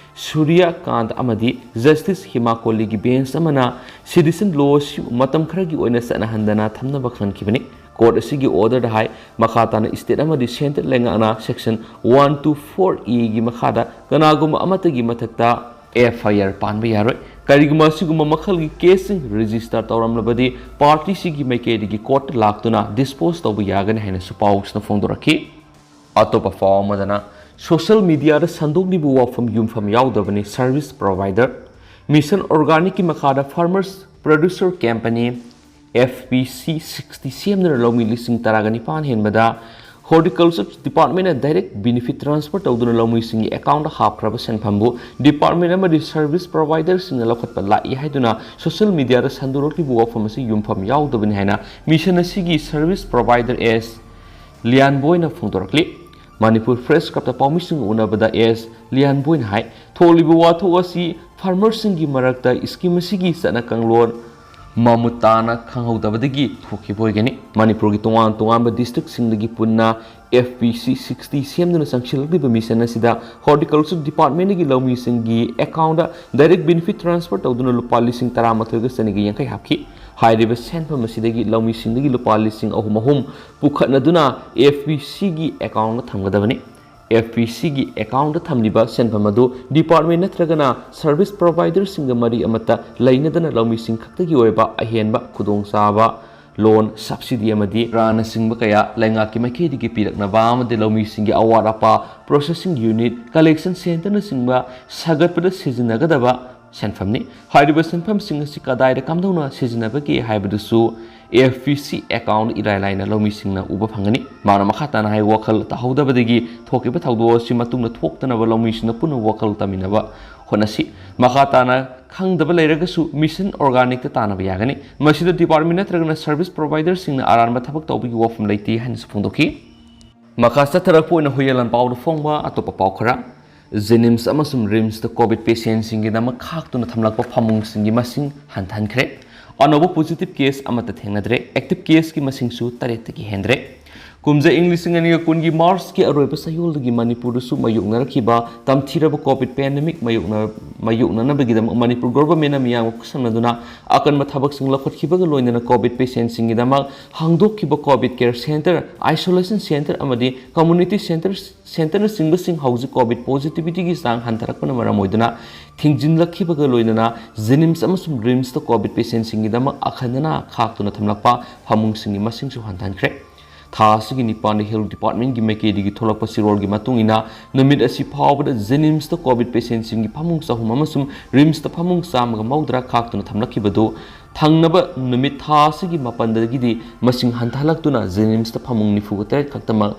Surya Kant ꯑꯃꯗꯤ Justice Hema Kohli ꯒꯤ bench ꯑꯃꯅ citizen law ꯑꯁꯤ ꯃꯇꯝ ꯈꯔꯒꯤ ꯑꯣꯏꯅ ꯆꯠꯅꯍꯟꯗꯅ ꯊꯝꯅꯕ ꯈꯪꯍꯟꯈꯤꯕꯅꯤ꯫ ꯀꯣꯔꯠ ꯑꯁꯤꯒꯤ ꯑꯣꯔꯗꯔꯗ ꯍꯥꯏ, ꯃꯈꯥ ꯇꯥꯅ ꯁ꯭ꯇꯦꯠ ꯑꯃꯗꯤ ꯁꯦꯟꯇꯔ ꯂꯩꯉꯥꯛꯅ ꯁꯦꯛꯁꯟ ꯋꯥꯟ ꯇꯨ ꯐꯣꯔ ꯑꯦꯒꯤ ꯃꯈꯥꯗ ꯀꯅꯥꯒꯨꯝꯕ ꯑꯃꯠꯇꯒꯤ ꯃꯊꯛꯇ ꯑꯦꯐ ꯑꯥꯏ ꯑꯥꯔ ꯄꯥꯟꯕ ꯌꯥꯔꯣꯏ꯫ ꯀꯔꯤꯒꯨꯝꯕ ꯑꯁꯤꯒꯨꯝꯕ ꯃꯈꯜꯒꯤ ꯀꯦꯁꯁꯤꯡ ꯔꯦꯖꯤꯁꯇꯔ ꯇꯧꯔꯝꯂꯕꯗꯤ ꯄꯥꯔꯇꯤꯁꯤꯒꯤ ꯃꯥꯏꯀꯩꯗꯒꯤ ꯀꯣꯔꯠꯇ ꯂꯥꯛꯇꯨꯅ ꯗꯤꯁꯄꯣꯖ ꯇꯧꯕ ꯌꯥꯒꯅꯤ ꯍꯥꯏꯅꯁꯨ ꯄꯥꯎꯁꯤꯅ ꯐꯣꯡꯗꯣꯔꯛꯈꯤ꯫ ꯑꯇꯣꯞꯄ ꯄꯥꯎ ꯑꯃꯗꯅ, ꯁꯣꯁꯤꯌꯦꯜ ꯃꯤꯗꯤꯌꯥꯗ ꯁꯟꯗꯣꯛꯂꯤꯕ ꯋꯥꯐꯝ ꯌꯨꯝꯐꯝ ꯌꯥꯎꯗꯕꯅꯤ ꯁꯔꯚꯤꯁ ꯄ꯭ꯔꯣꯚꯥꯏꯗꯔ꯫ ꯃꯤꯁꯟ ꯑꯣꯔꯒꯥꯅꯤꯛꯀꯤ ꯃꯈꯥꯗ ꯐꯥꯔꯃꯔꯁ ꯄ꯭ꯔꯣꯗ꯭ꯌꯨꯁꯔ ꯀꯦꯝꯄꯅꯤ, ꯑꯦꯐ ꯄꯤ ꯁꯤ ꯁꯤꯛꯁꯇꯤ ꯁꯦꯝꯗꯨꯅ ꯂꯧꯃꯤ ꯂꯤꯁꯤꯡ ꯇꯔꯥꯒ ꯅꯤꯄꯥꯟ ꯍꯦꯟꯕꯗ ꯍꯣꯔꯇꯤꯀꯜꯆꯔ ꯗꯤꯄꯥꯔꯠꯃꯦꯟꯅ ꯗꯥꯏꯔꯦꯛ ꯕꯦꯅꯤꯐꯤꯠ ꯇ꯭ꯔꯥꯟꯁꯐꯔ ꯇꯧꯗꯨꯅ ꯂꯧꯃꯤꯁꯤꯡꯒꯤ ꯑꯦꯀꯥꯎꯟꯗ ꯍꯥꯞꯈ꯭ꯔꯕ ꯁꯦꯟꯐꯝꯕꯨ ꯗꯤꯄꯥꯔꯠꯃꯦꯟ ꯑꯃꯗꯤ ꯁꯔꯚꯤꯁ ꯄ꯭ꯔꯣꯚꯥꯏꯗꯔꯁꯤꯡꯅ ꯂꯧꯈꯠꯄ ꯂꯥꯛꯏ ꯍꯥꯏꯗꯨꯅ ꯁꯣꯁꯤꯌꯦꯜ ꯃꯤꯗꯤꯌꯥꯗ ꯁꯟꯗꯣꯔꯛꯂꯤꯕ ꯋꯥꯐꯝ ꯑꯁꯤ ꯌꯨꯝꯐꯝ ꯌꯥꯎꯗꯕꯅꯤ ꯍꯥꯏꯅ ꯃꯤꯁꯟ ꯑꯁꯤꯒꯤ ꯁꯔꯚꯤꯁ ꯄ꯭ꯔꯣꯚꯥꯏꯗꯔ ꯑꯦꯁ ꯂꯤꯌꯥꯟꯕꯣꯏꯅ ꯐꯣꯡꯗꯣꯔꯛꯂꯤ꯫ ꯃꯅꯤꯄꯨꯔ ꯄ꯭ꯔꯦꯁ ꯀ꯭ꯂꯕꯇ ꯄꯥꯎꯃꯤꯁꯤꯡꯒ ꯎꯅꯕꯗ ꯑꯦꯁ ꯂꯤꯌꯥꯟꯕꯣꯏꯅ ꯍꯥꯏ, ꯊꯣꯛꯂꯤꯕ ꯋꯥꯊꯣꯛ ꯑꯁꯤ ꯐꯥꯔꯃꯔꯁꯤꯡꯒꯤ ꯃꯔꯛꯇ ꯁ꯭ꯀꯤꯝ ꯑꯁꯤꯒꯤ ꯆꯠꯅ ꯀꯥꯡꯂꯣꯟ ꯃꯃꯨꯠ ꯇꯥꯅ ꯈꯪꯍꯧꯗꯕꯗꯒꯤ ꯊꯣꯛꯈꯤꯕ ꯑꯣꯏꯒꯅꯤ꯫ ꯃꯅꯤꯄꯨꯔꯒꯤ ꯇꯣꯉꯥꯟ ꯇꯣꯉꯥꯟꯕ ꯗꯤꯁꯇ꯭ꯔꯤꯛꯁꯤꯡꯗꯒꯤ ꯄꯨꯟꯅ ꯑꯦꯐ ꯄꯤ ꯁꯤ ꯁꯤꯛꯁꯇꯤ ꯁꯦꯝꯗꯨꯅ ꯆꯪꯁꯤꯜꯂꯛꯂꯤꯕ ꯃꯤꯁꯟ ꯑꯁꯤꯗ ꯍꯣꯔꯇꯤꯀꯜꯆꯔ ꯗꯤꯄꯥꯔꯠꯃꯦꯟꯗꯒꯤ ꯂꯧꯃꯤꯁꯤꯡꯒꯤ ꯑꯦꯀꯥꯎꯟꯗ ꯗꯥꯏꯔꯦꯛ ꯕꯦꯅꯤꯐꯤꯠ ꯇ꯭ꯔꯥꯟꯁꯐꯔ ꯇꯧꯗꯨꯅ ꯂꯨꯄꯥ ꯂꯤꯁꯤꯡ ꯇꯔꯥꯃꯥꯊꯣꯏꯒ ꯆꯅꯤꯒ ꯌꯥꯡꯈꯩ ꯍꯥꯞꯈꯤ꯫ ꯍꯥꯏꯔꯤꯕ ꯁꯦꯟꯐꯝ ꯑꯁꯤꯗꯒꯤ ꯂꯧꯃꯤꯁꯤꯡꯗꯒꯤ ꯂꯨꯄꯥ ꯂꯤꯁꯤꯡ ꯑꯍꯨꯝ ꯑꯍꯨꯝ ꯄꯨꯈꯠꯅꯗꯨꯅ ꯑꯦꯐ ꯄꯤ ꯁꯤꯒꯤ ꯑꯦꯀꯥꯎꯟꯗ ꯊꯝꯒꯗꯕꯅꯤ꯫ ꯑꯦꯐ ꯄꯤ ꯁꯤꯒꯤ ꯑꯦꯀꯥꯎꯟꯗ ꯊꯝꯂꯤꯕ ꯁꯦꯟꯐꯝ ꯑꯗꯨ ꯗꯤꯄꯥꯔꯠꯃꯦꯟ ꯅꯠꯇ꯭ꯔꯒꯅ ꯁꯔꯚꯤꯁ ꯄ꯭ꯔꯣꯚꯥꯏꯗꯔꯁꯤꯡꯒ ꯃꯔꯤ ꯑꯃꯠꯇ ꯂꯩꯅꯗꯅ ꯂꯧꯃꯤꯁꯤꯡ ꯈꯛꯇꯒꯤ ꯑꯣꯏꯕ ꯑꯍꯦꯟꯕ ꯈꯨꯗꯣꯡꯆꯥꯕ, ꯂꯣꯟ, ꯁꯕꯁꯤꯗꯤ ꯑꯃꯗꯤ ꯒ꯭ꯔꯥꯟꯅꯆꯤꯡꯕ ꯀꯌꯥ ꯂꯩꯉꯥꯛꯀꯤ ꯃꯥꯏꯀꯩꯗꯒꯤ ꯄꯤꯔꯛꯅꯕ ꯑꯃꯗꯤ ꯂꯧꯃꯤꯁꯤꯡꯒꯤ ꯑꯋꯥꯠ ꯑꯄꯥ, ꯄ꯭ꯔꯣꯁꯦꯁꯤꯡ ꯌꯨꯅꯤꯠ, ꯀꯂꯦꯛꯁꯟ ꯁꯦꯟꯇꯔꯅꯆꯤꯡꯕ ꯁꯥꯒꯠꯄꯗ ꯁꯤꯖꯤꯟꯅꯒꯗꯕ ꯁꯦꯟꯐꯝꯅꯤ꯫ ꯍꯥꯏꯔꯤꯕ ꯁꯦꯟꯐꯝꯁꯤꯡ ꯑꯁꯤ ꯀꯗꯥꯏꯗ ꯀꯝꯗꯧꯅ ꯁꯤꯖꯤꯟꯅꯕꯒꯦ ꯍꯥꯏꯕꯗꯨꯁꯨ ꯑꯦꯐ ꯄꯤ ꯁꯤ ꯑꯦꯀꯥꯎꯟ ꯏꯔꯥꯏ ꯂꯥꯏꯅ ꯂꯧꯃꯤꯁꯤꯡꯅ ꯎꯕ ꯐꯪꯒꯅꯤ꯫ ꯃꯥꯅ ꯃꯈꯥ ꯇꯥꯅ ꯍꯥꯏ, ꯋꯥꯈꯜ ꯇꯥꯍꯧꯗꯕꯗꯒꯤ ꯊꯣꯛꯈꯤꯕ ꯊꯧꯗꯣꯛ ꯑꯁꯤ ꯃꯇꯨꯡꯗ ꯊꯣꯛꯇꯅꯕ ꯂꯧꯃꯤꯁꯤꯡꯅ ꯄꯨꯟꯅ ꯋꯥꯈꯜ ꯇꯥꯃꯤꯟꯅꯕ ꯍꯣꯠꯅꯁꯤ꯫ ꯃꯈꯥ ꯇꯥꯅ ꯈꯪꯗꯕ ꯂꯩꯔꯒꯁꯨ ꯃꯤꯁꯟ ꯑꯣꯔꯒꯥꯅꯤꯛꯇ ꯇꯥꯟꯅꯕ ꯌꯥꯒꯅꯤ꯫ ꯃꯁꯤꯗ ꯗꯤꯄꯥꯔꯠꯃꯦꯟ ꯅꯠꯇ꯭ꯔꯒꯅ ꯁꯔꯚꯤꯁ ꯄ꯭ꯔꯣꯚꯥꯏꯗꯔꯁꯤꯡꯅ ꯑꯔꯥꯟꯕ ꯊꯕꯛ ꯇꯧꯕꯒꯤ ꯋꯥꯐꯝ ꯂꯩꯇꯦ ꯍꯥꯏꯅꯁꯨ ꯐꯣꯡꯗꯣꯛꯈꯤ꯫ ꯃꯈꯥ ꯆꯠꯊꯔꯛꯄ ꯑꯣꯏꯅ ꯍꯨꯏꯌꯦꯟ ꯂꯥꯟꯄꯥꯎꯗ ꯐꯣꯡꯕ ꯑꯇꯣꯞꯄ ꯄꯥꯎ ꯈꯔ꯫ ꯖꯦꯅꯤꯝꯁ ꯑꯃꯁꯨꯡ ꯔꯤꯝꯁꯇ ꯀꯣꯚꯤꯗ ꯄꯦꯁꯦꯟꯁꯤꯡꯒꯤꯗꯃꯛ ꯈꯥꯛꯇꯨꯅ ꯊꯝꯂꯛꯄ ꯐꯃꯨꯡꯁꯤꯡꯒꯤ ꯃꯁꯤꯡ ꯍꯟꯊꯍꯟꯈ꯭ꯔꯦ꯫ ꯑꯅꯧꯕ ꯄꯣꯖꯤꯇꯤꯚ ꯀꯦꯁ ꯑꯃꯠꯇ ꯊꯦꯡꯅꯗ꯭ꯔꯦ꯫ ꯑꯦꯛꯇꯤꯚ ꯀꯦꯁꯀꯤ ꯃꯁꯤꯡꯁꯨ ꯇꯔꯦꯠꯇꯒꯤ ꯍꯦꯟꯗ꯭ꯔꯦ꯫ ꯀꯨꯝꯖꯥ ꯏꯪ ꯂꯤꯁꯤꯡ ꯑꯅꯤꯒ ꯀꯨꯟꯒꯤ ꯃꯥꯔꯆꯀꯤ ꯑꯔꯣꯏꯕ ꯆꯌꯣꯜꯗꯒꯤ ꯃꯅꯤꯄꯨꯔꯗꯁꯨ ꯃꯥꯌꯣꯛꯅꯔꯛꯈꯤꯕ ꯇꯝꯊꯤꯔꯕ ꯀꯣꯚꯤꯗ ꯄꯦꯟꯗꯦꯃꯤꯛ ꯃꯥꯌꯣꯛꯅ-, ꯃꯥꯌꯣꯛꯅꯅꯕꯒꯤꯗꯃꯛ ꯃꯅꯤꯄꯨꯔ ꯒꯣꯚꯔꯟꯃꯦꯟꯠꯅ ꯃꯤꯌꯥꯝꯒ ꯈꯨꯠꯁꯝꯅꯗꯨꯅ ꯑꯀꯟꯕ ꯊꯕꯛꯁꯤꯡ ꯂꯧꯈꯠꯈꯤꯕꯒ ꯂꯣꯏꯅꯅ ꯀꯣꯚꯤꯗ ꯄꯦꯁꯦꯟꯠꯁꯤꯡꯒꯤꯗꯃꯛ ꯍꯥꯡꯗꯣꯛꯈꯤꯕ COVID care centre, isolation centre ꯑꯃꯗꯤ ꯀꯝꯃ꯭ꯌꯨꯅꯤꯇꯤ ꯁꯦꯟꯇꯔ, ꯁꯦꯟꯇꯔꯅꯆꯤꯡꯕꯁꯤꯡ ꯍꯧꯖꯤꯛ ꯀꯣꯚꯤꯗ ꯄꯣꯖꯤꯇꯤꯚꯤꯇꯤꯒꯤ ꯆꯥꯡ ꯍꯟꯊꯔꯛꯄꯅ ꯃꯔꯝ ꯑꯣꯏꯗꯨꯅ ꯊꯤꯡꯖꯤꯜꯂꯛꯈꯤꯕꯒ ꯂꯣꯏꯅꯅ ꯖꯦꯅꯤꯝꯁ ꯑꯃꯁꯨꯡ ꯔꯤꯝꯁꯇ ꯀꯣꯚꯤꯗ ꯄꯦꯁꯦꯟꯠꯁꯤꯡꯒꯤꯗꯃꯛ ꯑꯈꯟꯅꯅ ꯈꯥꯛꯇꯨꯅ ꯊꯝꯂꯛꯄ ꯐꯃꯨꯡꯁꯤꯡꯒꯤ ꯃꯁꯤꯡꯁꯨ ꯍꯟꯊꯍꯟꯈ꯭ꯔꯦ꯫ ꯊꯥ ꯑꯁꯤꯒꯤ ꯅꯤꯄꯥꯟꯗ ꯍꯦꯜꯊ ꯗꯤꯄꯥꯔꯠꯃꯦꯟꯠꯀꯤ ꯃꯥꯏꯀꯩꯗꯒꯤ ꯊꯣꯛꯂꯛꯄ ꯁꯤꯔꯣꯜꯒꯤ ꯃꯇꯨꯡ ꯏꯟꯅ, ꯅꯨꯃꯤꯠ ꯑꯁꯤ ꯐꯥꯎꯕꯗ ꯖꯦꯅꯤꯝꯁꯇ ꯀꯣꯚꯤꯗ ꯄꯦꯁꯦꯟꯠꯁꯤꯡꯒꯤ ꯐꯃꯨꯡ ꯆꯍꯨꯝ ꯑꯃꯁꯨꯡ ꯔꯤꯝꯁꯇ ꯐꯃꯨꯡ ꯆꯥꯝꯃꯒ ꯃꯧꯗ꯭ꯔꯥ ꯈꯥꯛꯇꯨꯅ ꯊꯝꯂꯛꯈꯤꯕꯗꯨ ꯊꯪꯅꯕ ꯅꯨꯃꯤꯠ ꯊꯥ ꯑꯁꯤꯒꯤ ꯃꯥꯄꯟꯗꯒꯤꯗꯤ ꯃꯁꯤꯡ ꯍꯟꯊꯍꯜꯂꯛꯇꯨꯅ ꯖꯦꯅꯤꯝꯁꯇ ꯐꯃꯨꯡ ꯅꯤꯐꯨꯒ ꯇꯔꯦꯠ ꯈꯛꯇꯃꯛ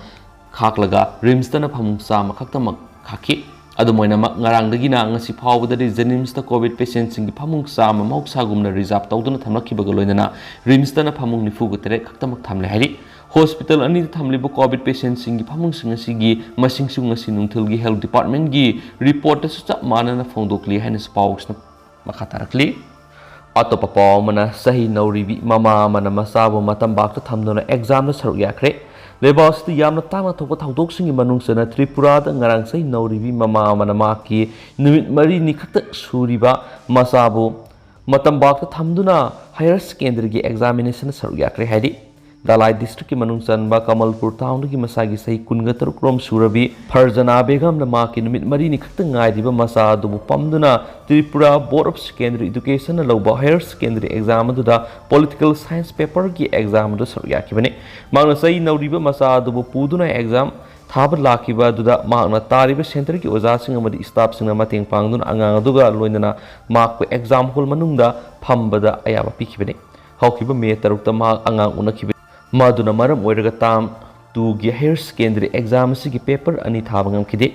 ꯈꯥꯛꯂꯒ ꯔꯤꯝꯁꯇꯅ ꯐꯃꯨꯡ ꯆꯥꯝꯃ ꯈꯛꯇꯃꯛ ꯈꯥꯛꯈꯤ꯫ ꯑꯗꯨꯝ ꯑꯣꯏꯅꯃꯛ, ꯉꯔꯥꯡꯗꯒꯤꯅ ꯉꯁꯤ ꯐꯥꯎꯕꯗꯗꯤ ꯖꯦꯅꯤꯝꯁꯇ ꯀꯣꯚꯤꯗ ꯄꯦꯁꯦꯟꯠꯁꯤꯡꯒꯤ ꯐꯃꯨꯡ ꯆꯥꯝꯃ ꯃꯍꯧꯁꯥꯒꯨꯝꯅ ꯔꯤꯖꯥꯔꯚ ꯇꯧꯗꯨꯅ ꯊꯝꯂꯛꯈꯤꯕꯒ ꯂꯣꯏꯅꯅ ꯔꯤꯝꯁꯇꯅ ꯐꯃꯨꯡ ꯅꯤꯐꯨꯒ ꯇꯔꯦꯠ ꯈꯛꯇꯃꯛ ꯊꯝꯂꯦ ꯍꯥꯏꯔꯤ꯫ ꯍꯣꯁꯄꯤꯇꯥꯜ ꯑꯅꯤꯗ ꯊꯝꯂꯤꯕ ꯀꯣꯚꯤꯗ ꯄꯦꯁꯦꯟꯠꯁꯤꯡꯒꯤ ꯐꯃꯨꯡꯁꯤꯡ ꯑꯁꯤꯒꯤ ꯃꯁꯤꯡꯁꯨ ꯉꯁꯤ ꯅꯨꯡꯊꯤꯜꯒꯤ ꯍꯦꯜꯊ ꯗꯤꯄꯥꯔꯠꯃꯦꯟꯠꯀꯤ ꯔꯤꯄꯣꯔꯠꯇꯁꯨ ꯆꯞ ꯃꯥꯟꯅꯅ ꯐꯣꯡꯗꯣꯛꯂꯤ ꯍꯥꯏꯅꯁꯨ ꯄꯥꯎꯁꯤꯅ ꯃꯈꯥ ꯇꯥꯔꯛꯂꯤ꯫ ꯑꯇꯣꯞꯄ ꯄꯥꯎ ꯑꯃꯅ, ꯆꯍꯤ ꯅꯧꯔꯤꯕꯤ ꯃꯃꯥ ꯑꯃꯅ ꯃꯆꯥꯕꯨ ꯃꯇꯝꯕꯥꯛꯇ ꯊꯝꯗꯨꯅ ꯑꯦꯛꯖꯥꯝꯗ ꯁꯔꯨꯛ ꯌꯥꯈ꯭ꯔꯦ꯫ ꯂꯩꯕꯥꯛ ꯑꯁꯤꯗ ꯌꯥꯝꯅ ꯇꯥꯡꯅ ꯊꯣꯛꯄ ꯊꯧꯗꯣꯛꯁꯤꯡꯒꯤ ꯃꯅꯨꯡ ꯆꯟꯅ ꯇ꯭ꯔꯤꯄꯨꯔꯥꯗ ꯉꯔꯥꯡ ꯆꯍꯤ ꯅꯧꯔꯤꯕꯤ ꯃꯃꯥ ꯑꯃꯅ ꯃꯍꯥꯛꯀꯤ ꯅꯨꯃꯤꯠ ꯃꯔꯤꯅꯤ ꯈꯛꯇ ꯁꯨꯔꯤꯕ ꯃꯆꯥꯕꯨ ꯃꯇꯝꯕꯥꯛꯇ ꯊꯝꯗꯨꯅ ꯍꯥꯌꯔ ꯁꯦꯀꯦꯟꯗꯔꯤꯒꯤ ꯑꯦꯛꯖꯥꯃꯤꯅꯦꯁꯟꯗ ꯁꯔꯨꯛ ꯌꯥꯈ꯭ꯔꯦ ꯍꯥꯏꯔꯤ꯫ ꯙꯂꯥꯏ ꯗꯤꯁꯇ꯭ꯔꯤꯛꯀꯤ ꯃꯅꯨꯡ ꯆꯟꯕ ꯀꯃꯜꯄꯨꯔ ꯇꯥꯎꯟꯗꯒꯤ ꯃꯁꯥꯒꯤ ꯆꯍꯤ ꯀꯨꯟꯒ ꯇꯔꯨꯛ ꯔꯣꯝ ꯁꯨꯔꯕꯤ ꯐꯔꯖꯅꯥ ꯕꯦꯒꯝꯅ ꯃꯍꯥꯛꯀꯤ ꯅꯨꯃꯤꯠ ꯃꯔꯤꯅꯤ ꯈꯛꯇ ꯉꯥꯏꯔꯤꯕ ꯃꯆꯥ ꯑꯗꯨꯕꯨ ꯄꯝꯗꯨꯅ ꯇ꯭ꯔꯤꯄꯨꯔꯥ ꯕꯣꯔꯗ ꯑꯣꯐ ꯁꯦꯀꯦꯟꯗꯔꯤ ꯏꯗꯨꯀꯦꯁꯟꯅ ꯂꯧꯕ ꯍꯥꯌꯔ ꯁꯦꯀꯦꯟꯗꯔꯤ ꯑꯦꯛꯖꯥꯝ ꯑꯗꯨꯗ ꯄꯣꯂꯤꯇꯤꯀꯦꯜ ꯁꯥꯏꯟꯁ ꯄꯦꯄꯔꯒꯤ ꯑꯦꯛꯖꯥꯝ ꯑꯗꯨ ꯁꯔꯨꯛ ꯌꯥꯈꯤꯕꯅꯤ꯫ ꯃꯍꯥꯛꯅ ꯆꯍꯤ ꯅꯧꯔꯤꯕ ꯃꯆꯥ ꯑꯗꯨꯕꯨ ꯄꯨꯗꯨꯅ ꯑꯦꯛꯖꯥꯝ ꯊꯥꯕ ꯂꯥꯛꯈꯤꯕ ꯑꯗꯨꯗ ꯃꯍꯥꯛꯅ ꯇꯥꯔꯤꯕ ꯁꯦꯟꯇꯔꯒꯤ ꯑꯣꯖꯥꯁꯤꯡ ꯑꯃꯗꯤ ꯁ꯭ꯇꯥꯐꯁꯤꯡꯅ ꯃꯇꯦꯡ ꯄꯥꯡꯗꯨꯅ ꯑꯉꯥꯡ ꯑꯗꯨꯒ ꯂꯣꯏꯅꯅ ꯃꯍꯥꯛꯄꯨ ꯑꯦꯛꯖꯥꯝ ꯍꯣꯜ ꯃꯅꯨꯡꯗ ꯐꯝꯕꯗ ꯑꯌꯥꯕ ꯄꯤꯈꯤꯕꯅꯤ꯫ ꯍꯧꯈꯤꯕ ꯃꯦ ꯇꯔꯨꯛꯇ ꯃꯍꯥꯛ ꯑꯉꯥꯡ ꯎꯅꯈꯤꯕꯅꯤ꯫ ꯃꯗꯨꯅ ꯃꯔꯝ ꯑꯣꯏꯔꯒ ꯇꯥꯝ ꯇꯨꯒꯤ ꯍꯥꯌꯔ ꯁꯦꯀꯦꯟꯗꯔꯤ ꯑꯦꯛꯖꯥꯝ ꯑꯁꯤꯒꯤ ꯄꯦꯄꯔ ꯑꯅꯤ ꯊꯥꯕ ꯉꯝꯈꯤꯗꯦ꯫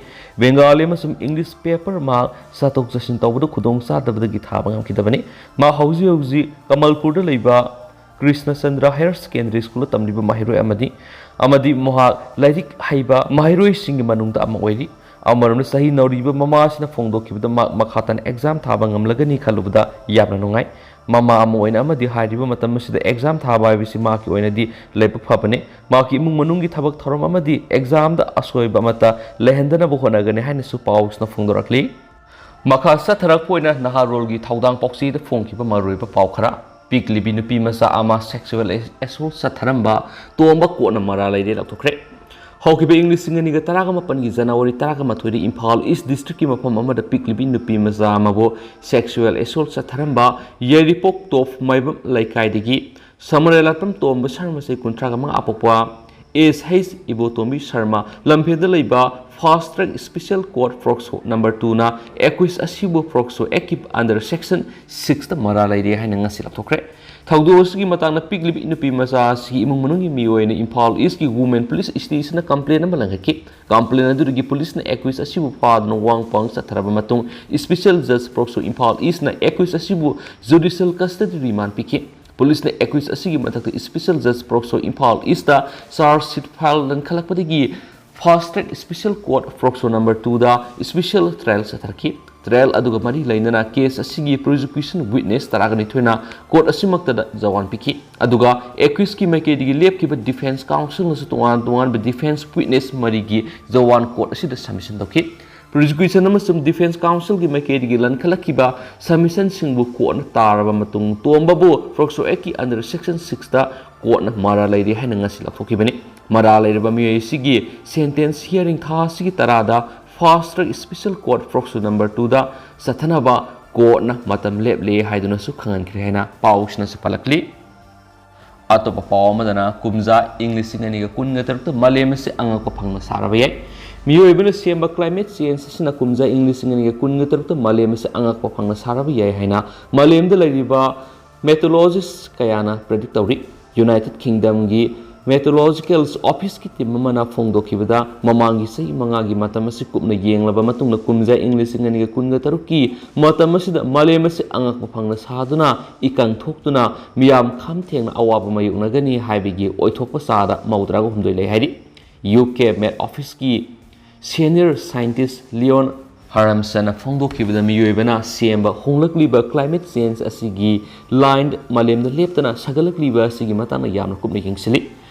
ꯕꯦꯡꯒꯥꯂꯤ ꯑꯃꯁꯨꯡ ꯏꯪꯂꯤꯁ ꯄꯦꯄꯔ ꯃꯍꯥꯛ ꯆꯠꯊꯣꯛ ꯆꯠꯁꯤꯟ ꯇꯧꯕꯗ ꯈꯨꯗꯣꯡ ꯆꯥꯗꯕꯗꯒꯤ ꯊꯥꯕ ꯉꯝꯈꯤꯗꯕꯅꯤ꯫ ꯃꯍꯥꯛ ꯍꯧꯖꯤꯛ ꯍꯧꯖꯤꯛ ꯀꯃꯜꯄꯨꯔꯗ ꯂꯩꯕ ꯀ꯭ꯔꯤꯁꯅꯆꯟꯗ꯭ꯔ ꯍꯥꯌꯔ ꯁꯦꯀꯦꯟꯗꯔꯤ ꯁ꯭ꯀꯨꯜꯗ ꯇꯝꯂꯤꯕ ꯃꯍꯩꯔꯣꯏ ꯑꯃꯅꯤ, ꯑꯃꯗꯤ ꯃꯍꯥꯛ ꯂꯥꯏꯔꯤꯛ ꯍꯩꯕ ꯃꯍꯩꯔꯣꯏꯁꯤꯡꯒꯤ ꯃꯅꯨꯡꯗ ꯑꯃ ꯑꯣꯏꯔꯤ꯫ ꯑꯃꯔꯣꯝꯗ, ꯆꯍꯤ ꯅꯧꯔꯤꯕ ꯃꯃꯥ ꯑꯁꯤꯅ ꯐꯣꯡꯗꯣꯛꯈꯤꯕꯗ ꯃꯍꯥꯛ ꯃꯈꯥ ꯇꯥꯅ ꯑꯦꯛꯖꯥꯝ ꯊꯥꯕ ꯉꯝꯂꯒꯅꯤ ꯈꯜꯂꯨꯕꯗ ꯌꯥꯝꯅ ꯅꯨꯡꯉꯥꯏ꯫ ꯃꯃꯥ ꯑꯃ ꯑꯣꯏꯅ ꯑꯃꯗꯤ ꯍꯥꯏꯔꯤꯕ ꯃꯇꯝ ꯑꯁꯤꯗ ꯑꯦꯛꯖꯥꯝ ꯊꯥꯕ ꯍꯥꯏꯕꯁꯤ ꯃꯍꯥꯛꯀꯤ ꯑꯣꯏꯅꯗꯤ ꯂꯥꯏꯕꯛ ꯐꯕꯅꯤ꯫ ꯃꯍꯥꯛꯀꯤ ꯏꯃꯨꯡ ꯃꯅꯨꯡꯒꯤ ꯊꯕꯛ ꯊꯧꯔꯝ ꯑꯃꯗꯤ ꯑꯦꯛꯖꯥꯝꯗ ꯑꯁꯣꯏꯕ ꯑꯃꯠꯇ ꯂꯩꯍꯟꯗꯅꯕ ꯍꯣꯠꯅꯒꯅꯤ ꯍꯥꯏꯅꯁꯨ ꯄꯥꯎꯁꯤꯅ ꯐꯣꯡꯗꯣꯔꯛꯂꯤ꯫ ꯃꯈꯥ ꯆꯠꯊꯔꯛꯄ ꯑꯣꯏꯅ ꯅꯍꯥꯔꯣꯜꯒꯤ ꯊꯧꯗꯥꯡ ꯄꯥꯎꯆꯦꯗ ꯐꯣꯡꯈꯤꯕ ꯃꯔꯨꯑꯣꯏꯕ ꯄꯥꯎ ꯈꯔ꯫ ꯄꯤꯛꯂꯤꯕꯤ ꯅꯨꯄꯤ ꯃꯆꯥ ꯑꯃ sexual assault ꯆꯠꯊꯔꯝꯕ ꯇꯣꯝꯕ ꯀꯣꯔꯠꯅ ꯃꯔꯥꯜ ꯂꯩꯔꯦ ꯂꯥꯎꯊꯣꯛꯈ꯭ꯔꯦ꯫ ꯍꯧꯈꯤꯕ ꯏꯪ ꯂꯤꯁꯤꯡ ꯑꯅꯤꯒ ꯇꯔꯥꯒ ꯃꯥꯄꯟꯒꯤ ꯖꯅꯋꯥꯔꯤ ꯇꯔꯥꯒ ꯃꯥꯊꯣꯏꯗ ꯏꯝꯐꯥꯜ ꯏꯁ ꯗꯤꯁꯇ꯭ꯔꯤꯛꯀꯤ ꯃꯐꯝ ꯑꯃꯗ ꯄꯤꯛꯂꯤꯕꯤ ꯅꯨꯄꯤ ꯃꯆꯥ ꯑꯃꯕꯨ sexual assault ꯆꯠꯊꯔꯝꯕ ꯌꯥꯏꯔꯤꯄꯣꯛ ꯇꯣꯞ ꯃꯥꯏꯕꯝ ꯂꯩꯀꯥꯏꯗꯒꯤ ꯁꯃꯔꯦꯂꯥꯠꯄꯝ ꯇꯣꯝꯕ ꯁꯔꯃ, ꯆꯍꯤ ꯀꯨꯟꯊ꯭ꯔꯥꯒ ꯃꯉꯥ ꯑꯄꯣꯛꯄ, ꯑꯦꯁ ꯍꯩꯆ ꯏꯕꯣꯇꯣꯝꯕꯤ ꯁꯔꯃ, ꯂꯝꯐꯦꯜꯗ ꯂꯩꯕ Fast Track Special Court POCSO number ꯇꯨꯅ ꯑꯦꯀ꯭ꯌꯨꯁ ꯑꯁꯤꯕꯨ ꯄꯣꯛꯁꯣ ꯑꯦꯛꯀꯤ under section sixꯇ ꯃꯔꯥꯜ ꯂꯩꯔꯦ ꯍꯥꯏꯅ ꯉꯁꯤ ꯂꯥꯎꯊꯣꯛꯈ꯭ꯔꯦ꯫ ꯊꯧꯗꯣꯛ ꯑꯁꯤꯒꯤ ꯃꯇꯥꯡꯗ ꯄꯤꯛꯂꯤꯕꯤ ꯅꯨꯄꯤ ꯃꯆꯥ ꯑꯁꯤꯒꯤ ꯏꯃꯨꯡ ꯃꯅꯨꯡꯒꯤ ꯃꯤꯑꯣꯏꯅ ꯏꯝꯐꯥꯜ ꯏꯁꯀꯤ Women Police Stationꯗ complaint ꯑꯃ ꯂꯪꯈꯠꯈꯤ꯫ Complaint ꯑꯗꯨꯗꯒꯤ ꯄꯨꯂꯤꯁꯅ ꯑꯦꯀ꯭ꯌꯨꯁ ꯑꯁꯤꯕꯨ ꯐꯥꯗꯨꯅ ꯋꯥꯡ ꯄꯥꯡ ꯆꯠꯊꯔꯕ ꯃꯇꯨꯡ, Special Judge ꯄꯣꯛꯁꯣ ꯏꯝꯐꯥꯜ ꯏꯁꯅ ꯑꯦꯀ꯭ꯌꯨꯁ ꯑꯁꯤꯕꯨ judicial custody remand ꯄꯤꯈꯤ꯫ ꯄꯨꯂꯤꯁꯅ ꯑꯦꯀ꯭ꯌꯨꯁ ꯑꯁꯤꯒꯤ ꯃꯊꯛꯇ Special Judge POCSO Imphal east charge sheet file ꯂꯪꯈꯠꯂꯛꯄꯗꯒꯤ Fast Track Special Court POCSO number ꯇꯨꯗ special trial ꯆꯠꯊꯔꯛꯈꯤ꯫ Trial ꯑꯗꯨꯒ ꯃꯔꯤ ꯂꯩꯅꯅ ꯀꯦꯁ ꯑꯁꯤꯒꯤ prosecution witness ꯇꯔꯥꯒ ꯅꯤꯊꯣꯏꯅ ꯀꯣꯔꯠ ꯑꯁꯤꯃꯛꯇꯗ ꯖꯋꯥꯟ ꯄꯤꯈꯤ꯫ ꯑꯗꯨꯒ ꯑꯦꯀ꯭ꯌꯨꯁꯀꯤ ꯃꯥꯏꯀꯩꯗꯒꯤ ꯂꯦꯞꯈꯤꯕ ꯗꯤꯐꯦꯟꯁ ꯀꯥꯎꯟꯁꯤꯜꯅꯁꯨ ꯇꯣꯉꯥꯟ ꯇꯣꯉꯥꯟꯕ ꯗꯤꯐꯦꯟꯁ ꯋꯤꯠꯅꯦꯁ ꯃꯔꯤꯒꯤ ꯖꯋꯥꯟ ꯀꯣꯔꯠ ꯑꯁꯤꯗ ꯁꯕꯃꯤꯁꯟ ꯇꯧꯈꯤ꯫ ꯄ꯭ꯔꯣꯁꯤꯀ꯭ꯌꯨꯁꯟ ꯑꯃꯁꯨꯡ ꯗꯤꯐꯦꯟꯁ ꯀꯥꯎꯟꯁꯤꯜꯒꯤ ꯃꯥꯏꯀꯩꯗꯒꯤ ꯂꯟꯈꯠꯂꯛꯈꯤꯕ ꯁꯕꯃꯤꯁꯟꯁꯤꯡꯕꯨ ꯀꯣꯔꯠꯅ ꯇꯥꯔꯕ ꯃꯇꯨꯡ, ꯇꯣꯝꯕꯕꯨ ꯄꯣꯛꯁꯣ ꯑꯦꯛꯀꯤ under section sixꯇ ꯀꯣꯔꯠꯅ ꯃꯔꯥꯜ ꯂꯩꯔꯦ ꯍꯥꯏꯅ ꯉꯁꯤ ꯂꯥꯎꯊꯣꯛꯈꯤꯕꯅꯤ꯫ ꯃꯔꯥꯜ ꯂꯩꯔꯕ ꯃꯤꯑꯣꯏ ꯑꯁꯤꯒꯤ sentence hearing ꯊꯥ ꯑꯁꯤꯒꯤ ꯇꯔꯥꯗ Fast Track Special Court POCSO number ꯇꯨꯗ ꯆꯠꯊꯅꯕ ꯀꯣꯔꯠꯅ ꯃꯇꯝ ꯂꯦꯞꯂꯦ ꯍꯥꯏꯗꯨꯅꯁꯨ ꯈꯪꯍꯟꯈ꯭ꯔꯦ ꯍꯥꯏꯅ ꯄꯥꯎꯁꯤꯅꯁꯨ ꯄꯜꯂꯛꯂꯤ꯫ ꯑꯇꯣꯞꯄ ꯄꯥꯎ ꯑꯃꯗꯅ, ꯀꯨꯝꯖꯥ ꯏꯪ ꯂꯤꯁꯤꯡ ꯑꯅꯤꯒ ꯀꯨꯟꯒ ꯇꯔꯨꯛꯇ ꯃꯥꯂꯦꯝ ꯑꯁꯤ ꯑꯉꯛꯄ ꯐꯪꯅ ꯁꯥꯔꯕ ꯌꯥꯏ꯫ ꯃꯤꯑꯣꯏꯕꯅ ꯁꯦꯝꯕ climate change ꯑꯁꯤꯅ ꯀꯨꯝꯖꯥ ꯏꯪ ꯂꯤꯁꯤꯡ ꯑꯅꯤꯒ ꯀꯨꯟꯒ ꯇꯔꯨꯛꯇ ꯃꯥꯂꯦꯝ ꯑꯁꯤ ꯑꯉꯛꯄ ꯐꯪꯅ ꯁꯥꯔꯕ ꯌꯥꯏ ꯍꯥꯏꯅ ꯃꯥꯂꯦꯝꯗ ꯂꯩꯔꯤꯕ meteorologist ꯀꯌꯥꯅ predict ꯇꯧꯔꯤ꯫ United Kingdomꯒꯤ Meteorological Officeꯀꯤ team ꯑꯃꯅ ꯐꯣꯡꯗꯣꯛꯈꯤꯕꯗ, ꯃꯃꯥꯡꯒꯤ ꯆꯍꯤ ꯃꯉꯥꯒꯤ ꯃꯇꯝ ꯑꯁꯤ ꯀꯨꯞꯅ ꯌꯦꯡꯂꯕ ꯃꯇꯨꯡꯗ, ꯀꯨꯝꯖꯥ ꯏꯪ ꯂꯤꯁꯤꯡ ꯑꯅꯤꯒ ꯀꯨꯟꯒ ꯇꯔꯨꯛꯀꯤ ꯃꯇꯝ ꯑꯁꯤꯗ ꯃꯥꯂꯦꯝ ꯑꯁꯤ ꯑꯉꯛꯄ ꯐꯪꯅ ꯁꯥꯗꯨꯅ, ꯏꯀꯪ ꯊꯣꯛꯇꯨꯅ, ꯃꯤꯌꯥꯝ ꯈꯝ ꯊꯦꯡꯅ ꯑꯋꯥꯕ ꯃꯥꯌꯣꯛꯅꯒꯅꯤ ꯍꯥꯏꯕꯒꯤ ꯑꯣꯏꯊꯣꯛꯄ ꯆꯥꯗ ꯃꯧꯗ꯭ꯔꯥꯒ ꯍꯨꯝꯗꯣꯏ ꯂꯩ ꯍꯥꯏꯔꯤ꯫ ꯌꯨ ꯀꯦ Met Officeꯀꯤ Senior scientist Leon Harrumsonꯅ ꯐꯣꯡꯗꯣꯛꯈꯤꯕꯗ, ꯃꯤꯑꯣꯏꯕꯅ ꯁꯦꯝꯕ ꯍꯣꯡꯂꯛꯂꯤꯕ climate change ꯑꯁꯤꯒꯤ line ꯃꯥꯂꯦꯝꯗ ꯂꯦꯞꯇꯅ ꯁꯥꯒꯠꯂꯛꯂꯤꯕ ꯑꯁꯤꯒꯤ ꯃꯇꯥꯡꯗ ꯌꯥꯝꯅ ꯀꯨꯞꯅ ꯌꯦꯡꯁꯤꯜꯂꯤ꯫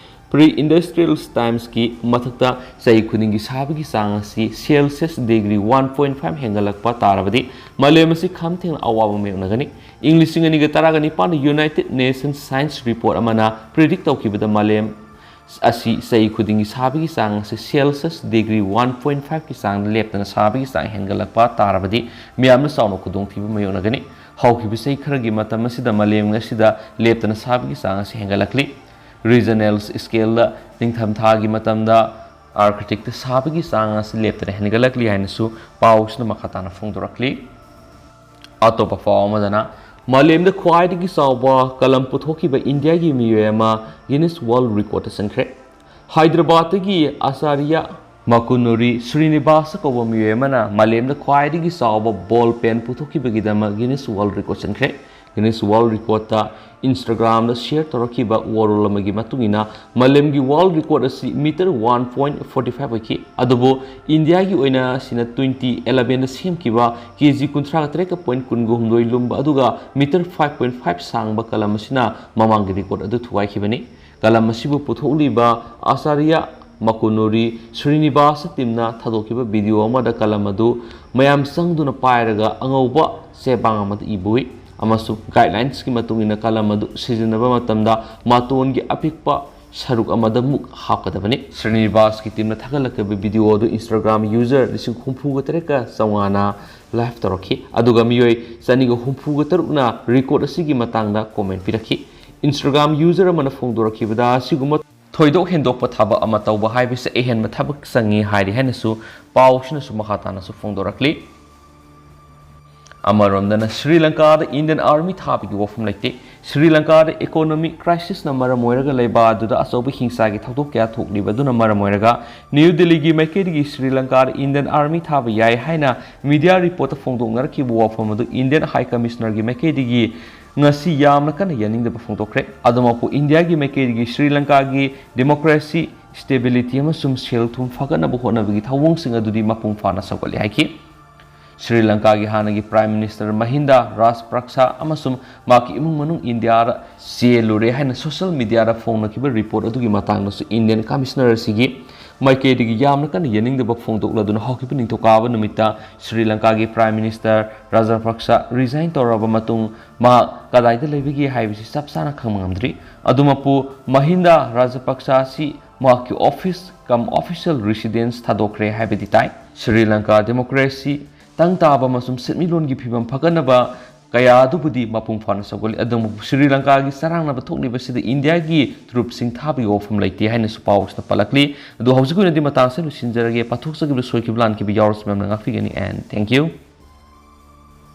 Pre-industrial timesꯀꯤ ꯃꯊꯛꯇ ꯆꯍꯤ ꯈꯨꯗꯤꯡꯒꯤ ꯁꯥꯕꯒꯤ ꯆꯥꯡ ꯑꯁꯤ Celsius degree one point five ꯍꯦꯟꯒꯠꯂꯛꯄ ꯇꯥꯔꯕꯗꯤ, ꯃꯥꯂꯦꯝ ꯑꯁꯤ ꯈꯝ ꯊꯦꯡꯅ ꯑꯋꯥꯕ ꯃꯥꯌꯣꯛꯅꯒꯅꯤ꯫ ꯏꯪ ꯂꯤꯁꯤꯡ ꯑꯅꯤꯒ ꯇꯔꯥꯒ ꯅꯤꯄꯥꯟꯗ United Nations science report ꯑꯃꯅ predict ꯇꯧꯈꯤꯕꯗ, ꯃꯥꯂꯦꯝ ꯑꯁꯤ ꯆꯍꯤ ꯈꯨꯗꯤꯡꯒꯤ ꯁꯥꯕꯒꯤ ꯆꯥꯡ ꯑꯁꯤ Celsius degree one point five ꯀꯤ ꯆꯥꯡꯗ ꯂꯦꯞꯇꯅ ꯁꯥꯕꯒꯤ ꯆꯥꯡ ꯍꯦꯟꯒꯠꯂꯛꯄ ꯇꯥꯔꯕꯗꯤ, ꯃꯤꯌꯥꯝꯅ ꯆꯥꯎꯅ ꯈꯨꯗꯣꯡꯊꯤꯕ ꯃꯥꯌꯣꯛꯅꯒꯅꯤ꯫ ꯍꯧꯈꯤꯕ ꯆꯍꯤ ꯈꯔꯒꯤ ꯃꯇꯝ ꯑꯁꯤꯗ ꯃꯥꯂꯦꯝ ꯑꯁꯤꯗ ꯂꯦꯞꯇꯅ ꯁꯥꯕꯒꯤ ꯆꯥꯡ ꯑꯁꯤ ꯍꯦꯟꯒꯠꯂꯛꯂꯤ꯫ Regional scaleꯗ ꯅꯤꯡꯊꯝꯊꯥꯒꯤ ꯃꯇꯝꯗ Arcticꯇ ꯁꯥꯕꯒꯤ ꯆꯥꯡ ꯑꯁꯤ ꯂꯦꯞꯇꯅ ꯍꯦꯟꯒꯠꯂꯛꯂꯤ ꯍꯥꯏꯅꯁꯨ ꯄꯥꯎꯁꯤꯅ ꯃꯈꯥ ꯇꯥꯅ ꯐꯣꯡꯗꯣꯔꯛꯂꯤ꯫ ꯑꯇꯣꯞꯄ ꯄꯥꯎ ꯑꯃꯗꯅ, ꯃꯥꯂꯦꯝꯗ ꯈ꯭ꯋꯥꯏꯗꯒꯤ ꯆꯥꯎꯕ ꯀꯂꯝ ꯄꯨꯊꯣꯛꯈꯤꯕ ꯏꯟꯗꯤꯌꯥꯒꯤ ꯃꯤꯑꯣꯏ ꯑꯃ Guinness World Recordꯇ ꯆꯟꯈ꯭ꯔꯦ꯫ ꯍꯥꯏꯗ꯭ꯔꯕꯥꯗꯇꯒꯤ ꯑꯆꯥꯔꯌ ꯃꯀꯨꯅꯨꯔꯤ ꯁ꯭ꯔꯤꯅꯤꯕꯥꯁ ꯀꯧꯕ ꯃꯤꯑꯣꯏ ꯑꯃꯅ ꯃꯥꯂꯦꯝꯗ ꯈ꯭ꯋꯥꯏꯗꯒꯤ ꯆꯥꯎꯕ ball pen ꯄꯨꯊꯣꯛꯈꯤꯕꯒꯤꯗꯃꯛ Guinness World Record ꯆꯟꯈ꯭ꯔꯦ꯫ Guinness World Recordꯇ Instagramꯗ share ꯇꯧꯔꯛꯈꯤꯕ ꯋꯥꯔꯣꯜ ꯑꯃꯒꯤ ꯃꯇꯨꯡ ꯏꯟꯅ, ꯃꯥꯂꯦꯝꯒꯤ world record ꯑꯁꯤ meter one point forty five ꯑꯣꯏꯈꯤ꯫ ꯑꯗꯨꯕꯨ ꯏꯟꯗꯤꯌꯥꯒꯤ ꯑꯣꯏꯅ ꯑꯁꯤꯅ twenty elevenꯗ ꯁꯦꯝꯈꯤꯕ KG ꯀꯨꯟꯊ꯭ꯔꯥꯒ ꯇꯔꯦꯠꯀ point ꯀꯨꯟꯒ ꯍꯨꯝꯗꯣꯏ ꯂꯨꯝꯕ, ꯑꯗꯨꯒ meter five point five ꯁꯥꯡꯕ ꯀꯂꯝ ꯑꯁꯤꯅ ꯃꯃꯥꯡꯒꯤ record ꯑꯗꯨ ꯊꯨꯒꯥꯏꯈꯤꯕꯅꯤ꯫ ꯀꯂꯝ ꯑꯁꯤꯕꯨ ꯄꯨꯊꯣꯛꯂꯤꯕ ꯑꯆꯥꯔꯌ ꯃꯀꯨꯅꯨꯔꯤ ꯁ꯭ꯔꯤꯅꯤꯕꯥꯁ teamꯅ ꯊꯥꯗꯣꯛꯈꯤꯕ video ꯑꯃꯗ ꯀꯂꯝ ꯑꯗꯨ ꯃꯌꯥꯝ ꯆꯪꯗꯨꯅ ꯄꯥꯏꯔꯒ ꯑꯉꯧꯕ ꯆꯦꯕꯥꯡ ꯑꯃꯗ ꯏꯕ ꯎꯏ, ꯑꯃꯁꯨꯡ guidelinesꯀꯤ ꯃꯇꯨꯡ ꯏꯟꯅ ꯀꯂꯝ ꯑꯗꯨ ꯁꯤꯖꯤꯟꯅꯕ ꯃꯇꯝꯗ ꯃꯇꯣꯟꯒꯤ ꯑꯄꯤꯛꯄ ꯁꯔꯨꯛ ꯑꯃꯗ ꯃꯨꯛ ꯍꯥꯞꯀꯗꯕꯅꯤ꯫ ꯁ꯭ꯔꯤꯅꯤꯕꯥꯁꯀꯤ teamꯅ ꯊꯥꯒꯠꯂꯛꯈꯤꯕ video ꯑꯗꯨ Instagram user ꯂꯤꯁꯤꯡ ꯍꯨꯝꯐꯨꯒ ꯇꯔꯦꯠꯀ ꯆꯥꯝꯃꯉꯥꯅ live ꯇꯧꯔꯛꯈꯤ, ꯑꯗꯨꯒ ꯃꯤꯑꯣꯏ ꯆꯅꯤꯒ ꯍꯨꯝꯐꯨꯒ ꯇꯔꯨꯛꯅ record ꯑꯁꯤꯒꯤ ꯃꯇꯥꯡꯗ comment ꯄꯤꯔꯛꯈꯤ꯫ Instagram user ꯑꯃꯅ ꯐꯣꯡꯗꯣꯔꯛꯈꯤꯕꯗ, ꯑꯁꯤꯒꯨꯝꯕ ꯊꯣꯏꯗꯣꯛ ꯍꯦꯟꯗꯣꯛꯄ ꯊꯕꯛ ꯑꯃ ꯇꯧꯕ ꯍꯥꯏꯕꯁꯤ ꯑꯍꯦꯟꯕ ꯊꯕꯛ ꯆꯪꯏ ꯍꯥꯏꯔꯤ ꯍꯥꯏꯅꯁꯨ ꯄꯥꯎꯁꯤꯅꯁꯨ ꯃꯈꯥ ꯇꯥꯅꯁꯨ ꯐꯣꯡꯗꯣꯔꯛꯂꯤ꯫ ꯑꯃꯔꯣꯝꯗꯅ ꯁ꯭ꯔꯤ ꯂꯪꯀꯥꯗ Indian Army ꯊꯥꯕꯒꯤ ꯋꯥꯐꯝ ꯂꯩꯇꯦ꯫ ꯁ꯭ꯔꯤ ꯂꯪꯀꯥꯗ economic crisisꯅ ꯃꯔꯝ ꯑꯣꯏꯔꯒ ꯂꯩꯕ ꯑꯗꯨꯗ ꯑꯆꯧꯕ ꯍꯤꯡꯁꯥꯒꯤ ꯊꯧꯗꯣꯛ ꯀꯌꯥ ꯊꯣꯛꯂꯤꯕ ꯑꯗꯨꯅ ꯃꯔꯝ ꯑꯣꯏꯔꯒ, ꯅ꯭ꯌꯨ ꯗꯤꯜꯂꯤꯒꯤ ꯃꯥꯏꯀꯩꯗꯒꯤ ꯁ꯭ꯔꯤ ꯂꯪꯀꯥꯗ Indian Army ꯊꯥꯕ ꯌꯥꯏ ꯍꯥꯏꯅ media reportꯇ ꯐꯣꯡꯗꯣꯛꯅꯔꯛꯈꯤꯕ ꯋꯥꯐꯝ ꯑꯗꯨ Indian High Commissionerꯒꯤ ꯃꯥꯏꯀꯩꯗꯒꯤ ꯉꯁꯤ ꯌꯥꯝꯅ ꯀꯟꯅ ꯌꯥꯅꯤꯡꯗꯕ ꯐꯣꯡꯗꯣꯛꯈ꯭ꯔꯦ꯫ ꯑꯗꯨꯃꯛꯄꯨ, ꯏꯟꯗꯤꯌꯥꯒꯤ ꯃꯥꯏꯀꯩꯗꯒꯤ ꯁ꯭ꯔꯤ ꯂꯪꯀꯥꯒꯤ democracy stability ꯑꯃꯁꯨꯡ ꯁꯦꯜ ꯊꯨꯝ ꯐꯒꯠꯅꯕ ꯍꯣꯠꯅꯕꯒꯤ ꯊꯧꯑꯣꯡꯁꯤꯡ ꯑꯗꯨꯗꯤ ꯃꯄꯨꯡ ꯐꯥꯅ ꯁꯧꯒꯠꯂꯤ ꯍꯥꯏꯈꯤ꯫ ꯁ꯭ꯔꯤ ꯂꯪꯀꯥꯒꯤ ꯍꯥꯟꯅꯒꯤ Prime Minister ꯃꯍꯤꯟꯗꯥ ꯔꯥꯖꯄꯛꯁꯥ ꯑꯃꯁꯨꯡ ꯃꯍꯥꯛꯀꯤ ꯏꯃꯨꯡ ꯃꯅꯨꯡ ꯏꯟꯗꯤꯌꯥꯗ ꯆꯦꯜꯂꯨꯔꯦ ꯍꯥꯏꯅ social mediaꯗ ꯐꯣꯡꯅꯈꯤꯕ report ꯑꯗꯨꯒꯤ ꯃꯇꯥꯡꯗꯁꯨ Indian Commissioner ꯑꯁꯤꯒꯤ ꯃꯥꯏꯀꯩꯗꯒꯤ ꯌꯥꯝꯅ ꯀꯟꯅ ꯌꯥꯅꯤꯡꯗꯕ ꯐꯣꯡꯗꯣꯛꯂꯗꯨꯅ ꯍꯧꯈꯤꯕ ꯅꯤꯡꯊꯧꯀꯥꯕ ꯅꯨꯃꯤꯠꯇ ꯁ꯭ꯔꯤ ꯂꯪꯀꯥꯒꯤ Prime Minister ꯔꯥꯖꯄꯛꯁꯥ resign ꯇꯧꯔꯕ ꯃꯇꯨꯡ ꯃꯍꯥꯛ ꯀꯗꯥꯏꯗ ꯂꯩꯕꯒꯦ ꯍꯥꯏꯕꯁꯤ ꯆꯞ ꯆꯥꯅ ꯈꯪꯕ ꯉꯝꯗ꯭ꯔꯤ꯫ ꯑꯗꯨꯃꯛꯄꯨ ꯃꯍꯤꯟꯗꯥ ꯔꯥꯖꯄꯛꯁꯥ ꯑꯁꯤ ꯃꯍꯥꯛꯀꯤ office cum official residence ꯊꯥꯗꯣꯛꯈ꯭ꯔꯦ ꯍꯥꯏꯕꯗꯤ ꯇꯥꯏ꯫ ꯁ꯭ꯔꯤ ꯂꯪꯀꯥ democracy ꯇꯪ ꯇꯥꯕ ꯑꯃꯁꯨꯡ ꯁꯦꯟꯃꯤꯠꯂꯣꯟꯒꯤ ꯐꯤꯕꯝ ꯐꯒꯠꯅꯕ ꯀꯌꯥ ꯑꯗꯨꯕꯨꯗꯤ ꯃꯄꯨꯡ ꯐꯥꯅ ꯁꯧꯒꯠꯂꯤ꯫ ꯑꯗꯨꯕꯨ ꯁ꯭ꯔꯤ ꯂꯪꯀꯥꯒꯤ ꯆꯔꯥꯡꯅꯕ ꯊꯣꯛꯂꯤꯕꯁꯤꯗ ꯏꯟꯗꯤꯌꯥꯒꯤ ꯇ꯭ꯔꯨꯞꯁꯤꯡ ꯊꯥꯕꯒꯤ ꯋꯥꯐꯝ ꯂꯩꯇꯦ ꯍꯥꯏꯅꯁꯨ ꯄꯥꯎꯁꯤꯗ ꯄꯜꯂꯛꯂꯤ꯫ ꯑꯗꯨ ꯍꯧꯖꯤꯛꯀꯤ ꯑꯣꯏꯅꯗꯤ ꯃꯇꯥꯡꯁꯤꯗ ꯂꯣꯏꯁꯤꯟꯖꯔꯒꯦ꯫ ꯄꯥꯊꯣꯛꯆꯈꯤꯕ ꯁꯣꯏꯈꯤꯕ ꯂꯥꯟꯈꯤꯕ ꯌꯥꯎꯔꯁꯨ ꯃꯌꯥꯝꯅ ꯉꯥꯛꯄꯤꯒꯅꯤ꯫ And thank you꯫